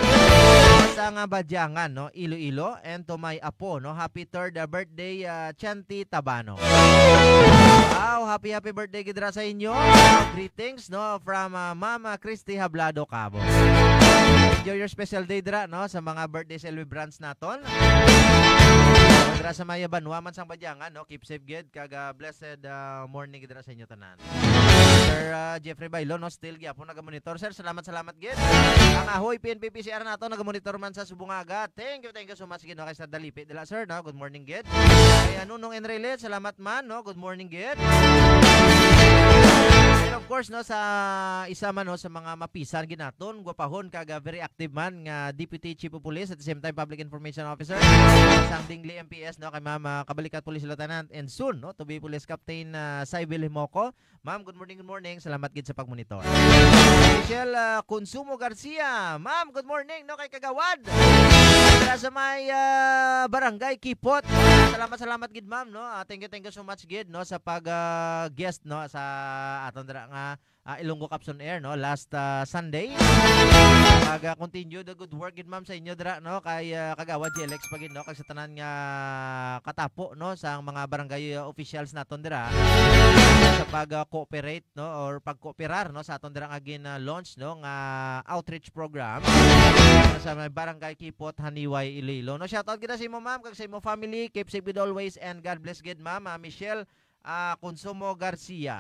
Sa nga Badyangan, no? Iloilo. And to my apo, no? Happy third, ah, birthday, ah, Chanti Tabano. Wow, happy, happy birthday gid ra sa inyo. Greetings, no? From, ah, Ma'am, ah, Christy Hablado Cabo. Enjoy your special day dira, no? Sa mga birthday celebrants naton. Dira sa may banwa man sang Badyangan, no? Keep safe gid kag, ah, blessed, ah, morning gid ra sa inyo tanan. Sir, ah, Jeffrey Bailo, no, still gyapon nagamonitor. Sir, salamat, salamat gid. Ang Ahoy P N P P C R nato nagamonitor man sa Subungaga. Thank you, thank you so much gid, no, kay Sir Dalipi dila, sir, no. Good morning gid. Kay, ah, Nunong Enrile, salamat man, no. Good morning gid. And of course, no, sa isa man, no, sa mga mapisan gid naton, gwapahon kag, ah, very active man nga Deputy Chief of Police at the same time Public Information Officer sang Dingli M P S, no, kay Ma'am, ah, Kabalikat Police Lieutenant, and soon, no, to be Police Captain, ah, Sybil Himoco. Ma'am, good morning, good morning. Salamat gid sa pagmonitor. Michelle, ah, Consumo Garcia. Ma'am, good morning, no, kay Kagawad. Dira sa may, ah, Barangay Kipot. Salamat, salamat gid, ma'am, no. Ah, thank you, thank you so much gid, no, sa pag, ah, guest, no, sa aton dira nga, ah, Ilonggo Cups on Air, no, last, ah, Sunday. Mag, ah, continue the good work gid, ma'am, sa inyo dira, no, kay, ah, Kagawad J L X pa gid, no, kag sa tanan nga katapo, no, sa mga barangay, ah, officials naton dira sa pag, ah, cooperate, no, or pagkooperar, no, sa aton dira nga gin-launch, no, nga outreach program sa may Barangay Kipot, Haniway, Iloilo. No, shout out kita sa imo, ma'am, kag sa imo family. Keep safe gid always, and God bless gid, ma'am. Ah, Michelle, ah, Consumo Garcia.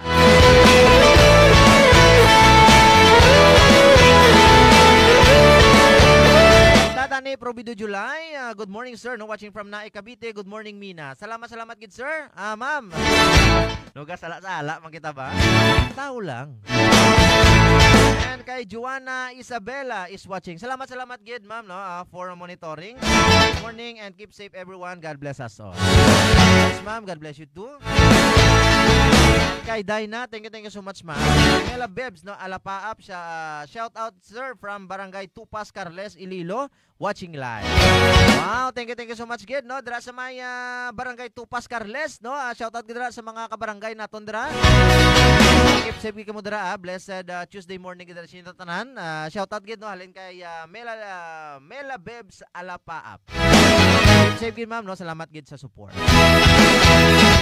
Tata ni Provido July, ah, good morning, sir. No, watching from Nae, Cavite. Good morning, Mina. Salamat, salamat gid, sir. Ah, ma'am. Lugas, sala-sala man kita ba? Tao lang. And kay Joanna Isabela is watching. Salamat, salamat gid, ma'am, no, ah, for monitoring. Good morning and keep safe, everyone. God bless us all. Yes, ma'am. God bless you too. Kay Dina, thank you, thank you so much, ma'am. Mela Bebs, no, Alapaap siya. Ah, shout out, sir, from Barangay Tupas, Carles, Iloilo. Watching live. Wow, thank you, thank you so much gid, no? Dira sa may, ah, Barangay Tupas, Carles, no? Ah, shout out gid dira sa mga kabarangay naton dira. Keep safe gid kamo dira, ah. Blessed, ah, Tuesday morning gid dira sa inyo tanan. Ah, shout out gid, no? Halin kay, ah, Mela, ah, Mela Bebs Alapaap. Keep safe gid, ma'am, no? Salamat gid sa support.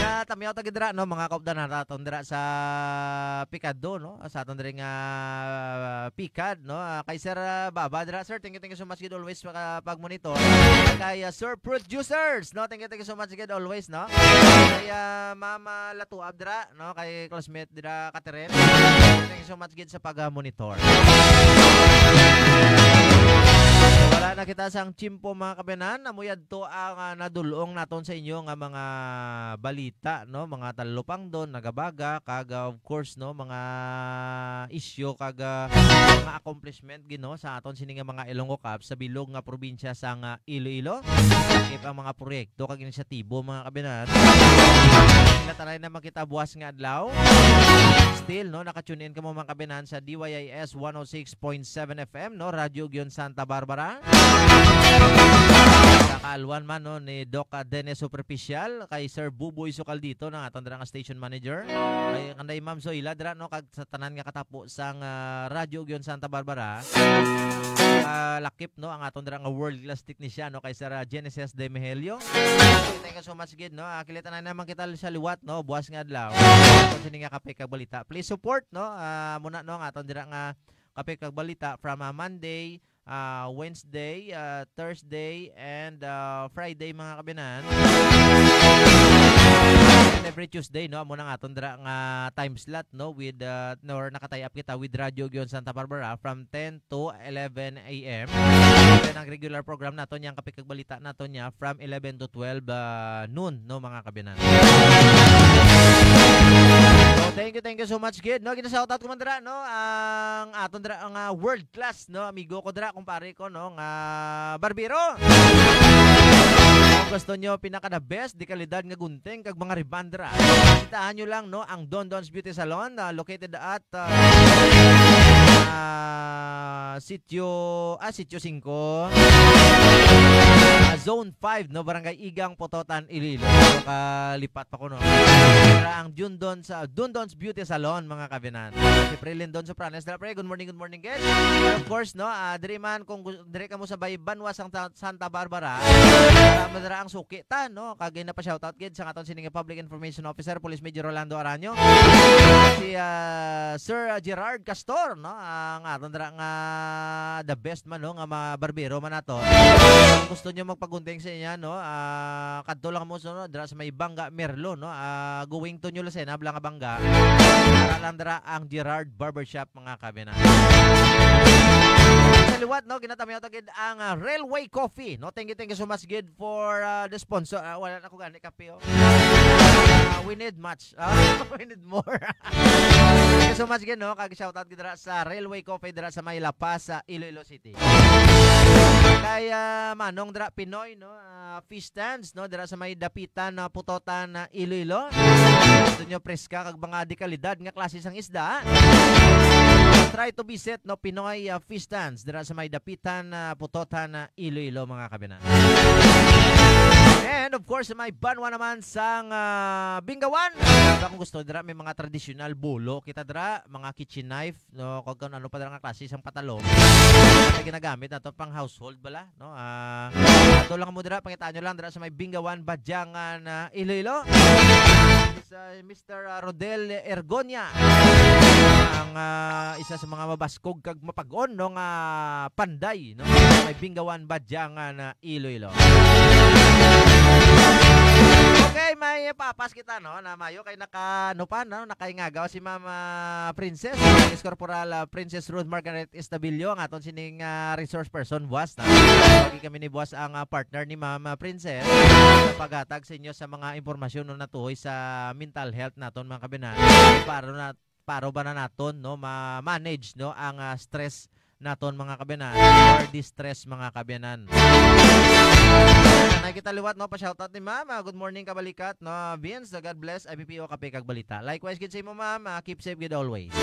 Natamyaw ta gid dira, no, mga kaupdan naton dira sa Picado, no? Sa aton diri nga Picad, no? Ah, kay Sir, ah, Baba dira, sir, thank you, thank you so much gid always sa pag-monitor. Kay, ah, Sir Producers, no? Thank you, thank you so much gid always, no? Kay, ah, Ma'am, ah, Latuab dira, no? Kay classmate dira, Catherine. Thank you so much gid sa pag-monitor. Wala na kita sang tiyempo, mga kabiyanan. Amo yadto ang, ah, nadul-ong naton sa inyo nga mga balita, no? Mga talupangdon, nagabaga, kag, ah, of course, no, mga isyu kag, ah, mga accomplishment gid, no, sa aton sini nga mga Ilonggo Cups sa bilog nga probinsya sang, ah, Iloilo. Kay ang mga proyekto kag inisyatibo, mga kabiyanan, nataray na makita buwas nga adlaw. Still, no, naka-tune in kamo, mga kabiyanan, sa D Y I S one oh six point seven F M, no, Radyo Ugyon Santa Barbara. Kaalwan man, no, ni Doc, ah, Dennis Superficial, kay Sir Buboy Sukaldito, na aton dira nga station manager. Kay kanday Ma'am Zoila dira, no, kag sa tanan nga katapo sang, ah, Radyo Ugyon Santa Barbara. Ah, lakip, no, ang aton dira nga world class technician, no, kay Sir, ah, Genesis De Mejelio. Thank you so much gid, no. Ah, kilita na naman kita sa liwat, no, buwas nga adlaw. Kung sini nga kape kag balita, please support, no. Ah, muna, no, ang aton dira nga kape kag balita from, ah, Monday, ah, Wednesday, ah, Thursday, and, ah, Friday, mga kabinan. And every Tuesday, no, amo na nga aton dira nga time slot, no, with, ah, no, or naka-tie up kita with Radyo Ugyon Santa Barbara from ten to eleven a m. Then ang regular program naton, yang kape kag balita naton niya from eleven to twelve, ah, noon, no, mga kabinan. So, thank you, thank you so much, gid, no? Gina-shoutout ko man dira, no, ang aton dira, ang, ah, world class, no, amigo ko dira, kumpare ko, no, nga barbero. Kung gusto nyo pinaka the best, de kalidad nga gunting kag mga rebond dira, bisitahan nyo lang, no, ang Don Don's Beauty Salon, ah, located at, ah, ah, sitio, ah, sitio singko, ah, zone five, no, Barangay Igang, Pototan, Iloilo. So, kalipat pa ko, no. Dira ang Dundon sa Dundon's Beauty Salon, mga kabinan. Si Pre Lindon Sopranes, dira, pre, good morning, good morning, guys. And of course, no, ah, diri man, kung gu-, diri kamo sa bay banwa sang Ta-, Santa Barbara, ah, madara ang suki ta, no? Kag na pa shoutout gid sa aton sini nga Public Information Officer, Police Major Rolando Araño. Si, ah, Sir, ah, Gerard Castor, no? Ang aton dira nga the best man, no, nga mga barbero man nato. Kung gusto nyo magpagunting sa inyo, no? Ah, kadto lang mo, so, no, dira sa may Bangga Merlo, no? Ah, going to New Lucena, Blanca, Bangga. Para lang dira ang Gerard Barbershop, mga kabinan. Sa liwat, no, ginatamiyaw ta gid ang, ah, Railway Coffee, no? Thank you, thank you so much gid for, ah, the sponsor. Ah, wala na ko gani kape, oh. Ah, we need much. Ah, we need more. Thank you so much gid, no? Kag shoutout gid dira sa Railway Coffee dira sa may La Paz, sa Iloilo City. Kay, ah, Manong dira Pinoy, no? Ah, fish stands, no? Dira sa may Dapitan, ah, Putotan, ah, Iloilo. Gusto nyo preska kag mga dekalidad nga klase sang isda? Try to visit, no, Pinoy, ah, Fish Stands dira sa may Dapitan, ah, Putotan, ah, Iloilo, mga kabinan. And of course, may banwa naman sang, ah, Bingawan. Diba, kung gusto dira, may mga traditional bulo kita dira, mga kitchen knife, no, kung, kung ano pa dira nga klase sang patalon na ginagamit nato pang household bala, no? Ah, ato lang mo dira, pangitaan nyo lang dira sa may Bingawan, Badyangan, ah, Iloilo. Is, ah, Mister, ah, Rodel Ergonia, ang, ah, isa sa mga mabaskog kag mapag-on, no, nga panday, no? May Bingawan, Badyangan, ah, Iloilo. Okay, may papas kita, no, na mayo kay naka, ano pa, no, nakaingagaw si Mama Princess, Police Corporal, ah, Princess Ruth Margaret Estabillo, ang aton sining, ah, resource person, buwas na. Lagi kami ni buwas ang, ah, partner ni Mama Princess sa paghatag sa inyo sa mga impormasyon, no, natuhoy sa mental health naton, mga kabinan. Para na, para ba na naton, no, ma-manage, no, ang, ah, stress naton, mga kabinan, or distress, mga kabinan. Anay kita liwat, no, pa-shoutout ni Ma'am. Ah, good morning, kabalikat, no, Vince, God bless, I P P O, Kape kag Balita. Likewise gid sa imo, Ma'am. Ah, keep safe gid always.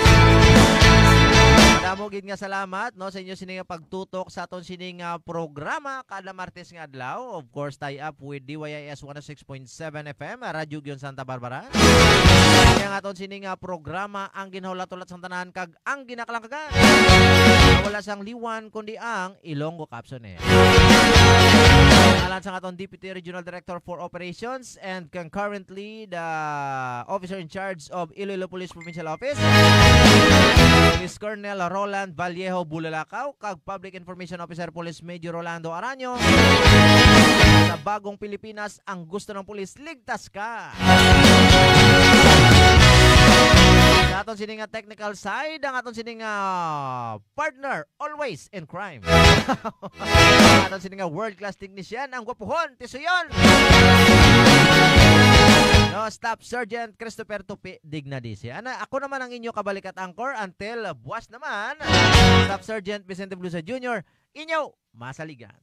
Damo gid nga salamat, no, sa inyo sini nga pagtutok sa aton sining, ah, programa kada Martes nga adlaw. Of course, tie up with D Y I S one oh six point seven F M, ah, Radyo Ugyon Santa Barbara. Kaya nga aton sining, ah, programa ang ginhulat-hulat sang tanan kag ang ginakalangkagan. Wala sang liwan kundi ang Ilonggo Capsule. Alang sa aton Deputy Regional Director for Operations and concurrently the Officer in Charge of Iloilo Police Provincial Office, Miss Colonel Roland Vallejo Bulalakaw, kag Public Information Officer Police Major Rolando Araño. Sa bagong Pilipinas, ang gusto ng pulis, ligtas ka. Sa aton sini nga technical side, ang aton sini nga partner, always in crime. Aton sini nga world-class technician, ang gwapuhon, tisuyon. No, Staff Sergeant Christopher Tupi Dignadisi. Ana, ako naman ang inyo kabalikat anchor until, uh, buwas naman. Staff Sergeant Vicente Blusa Junior, inyo masaligan.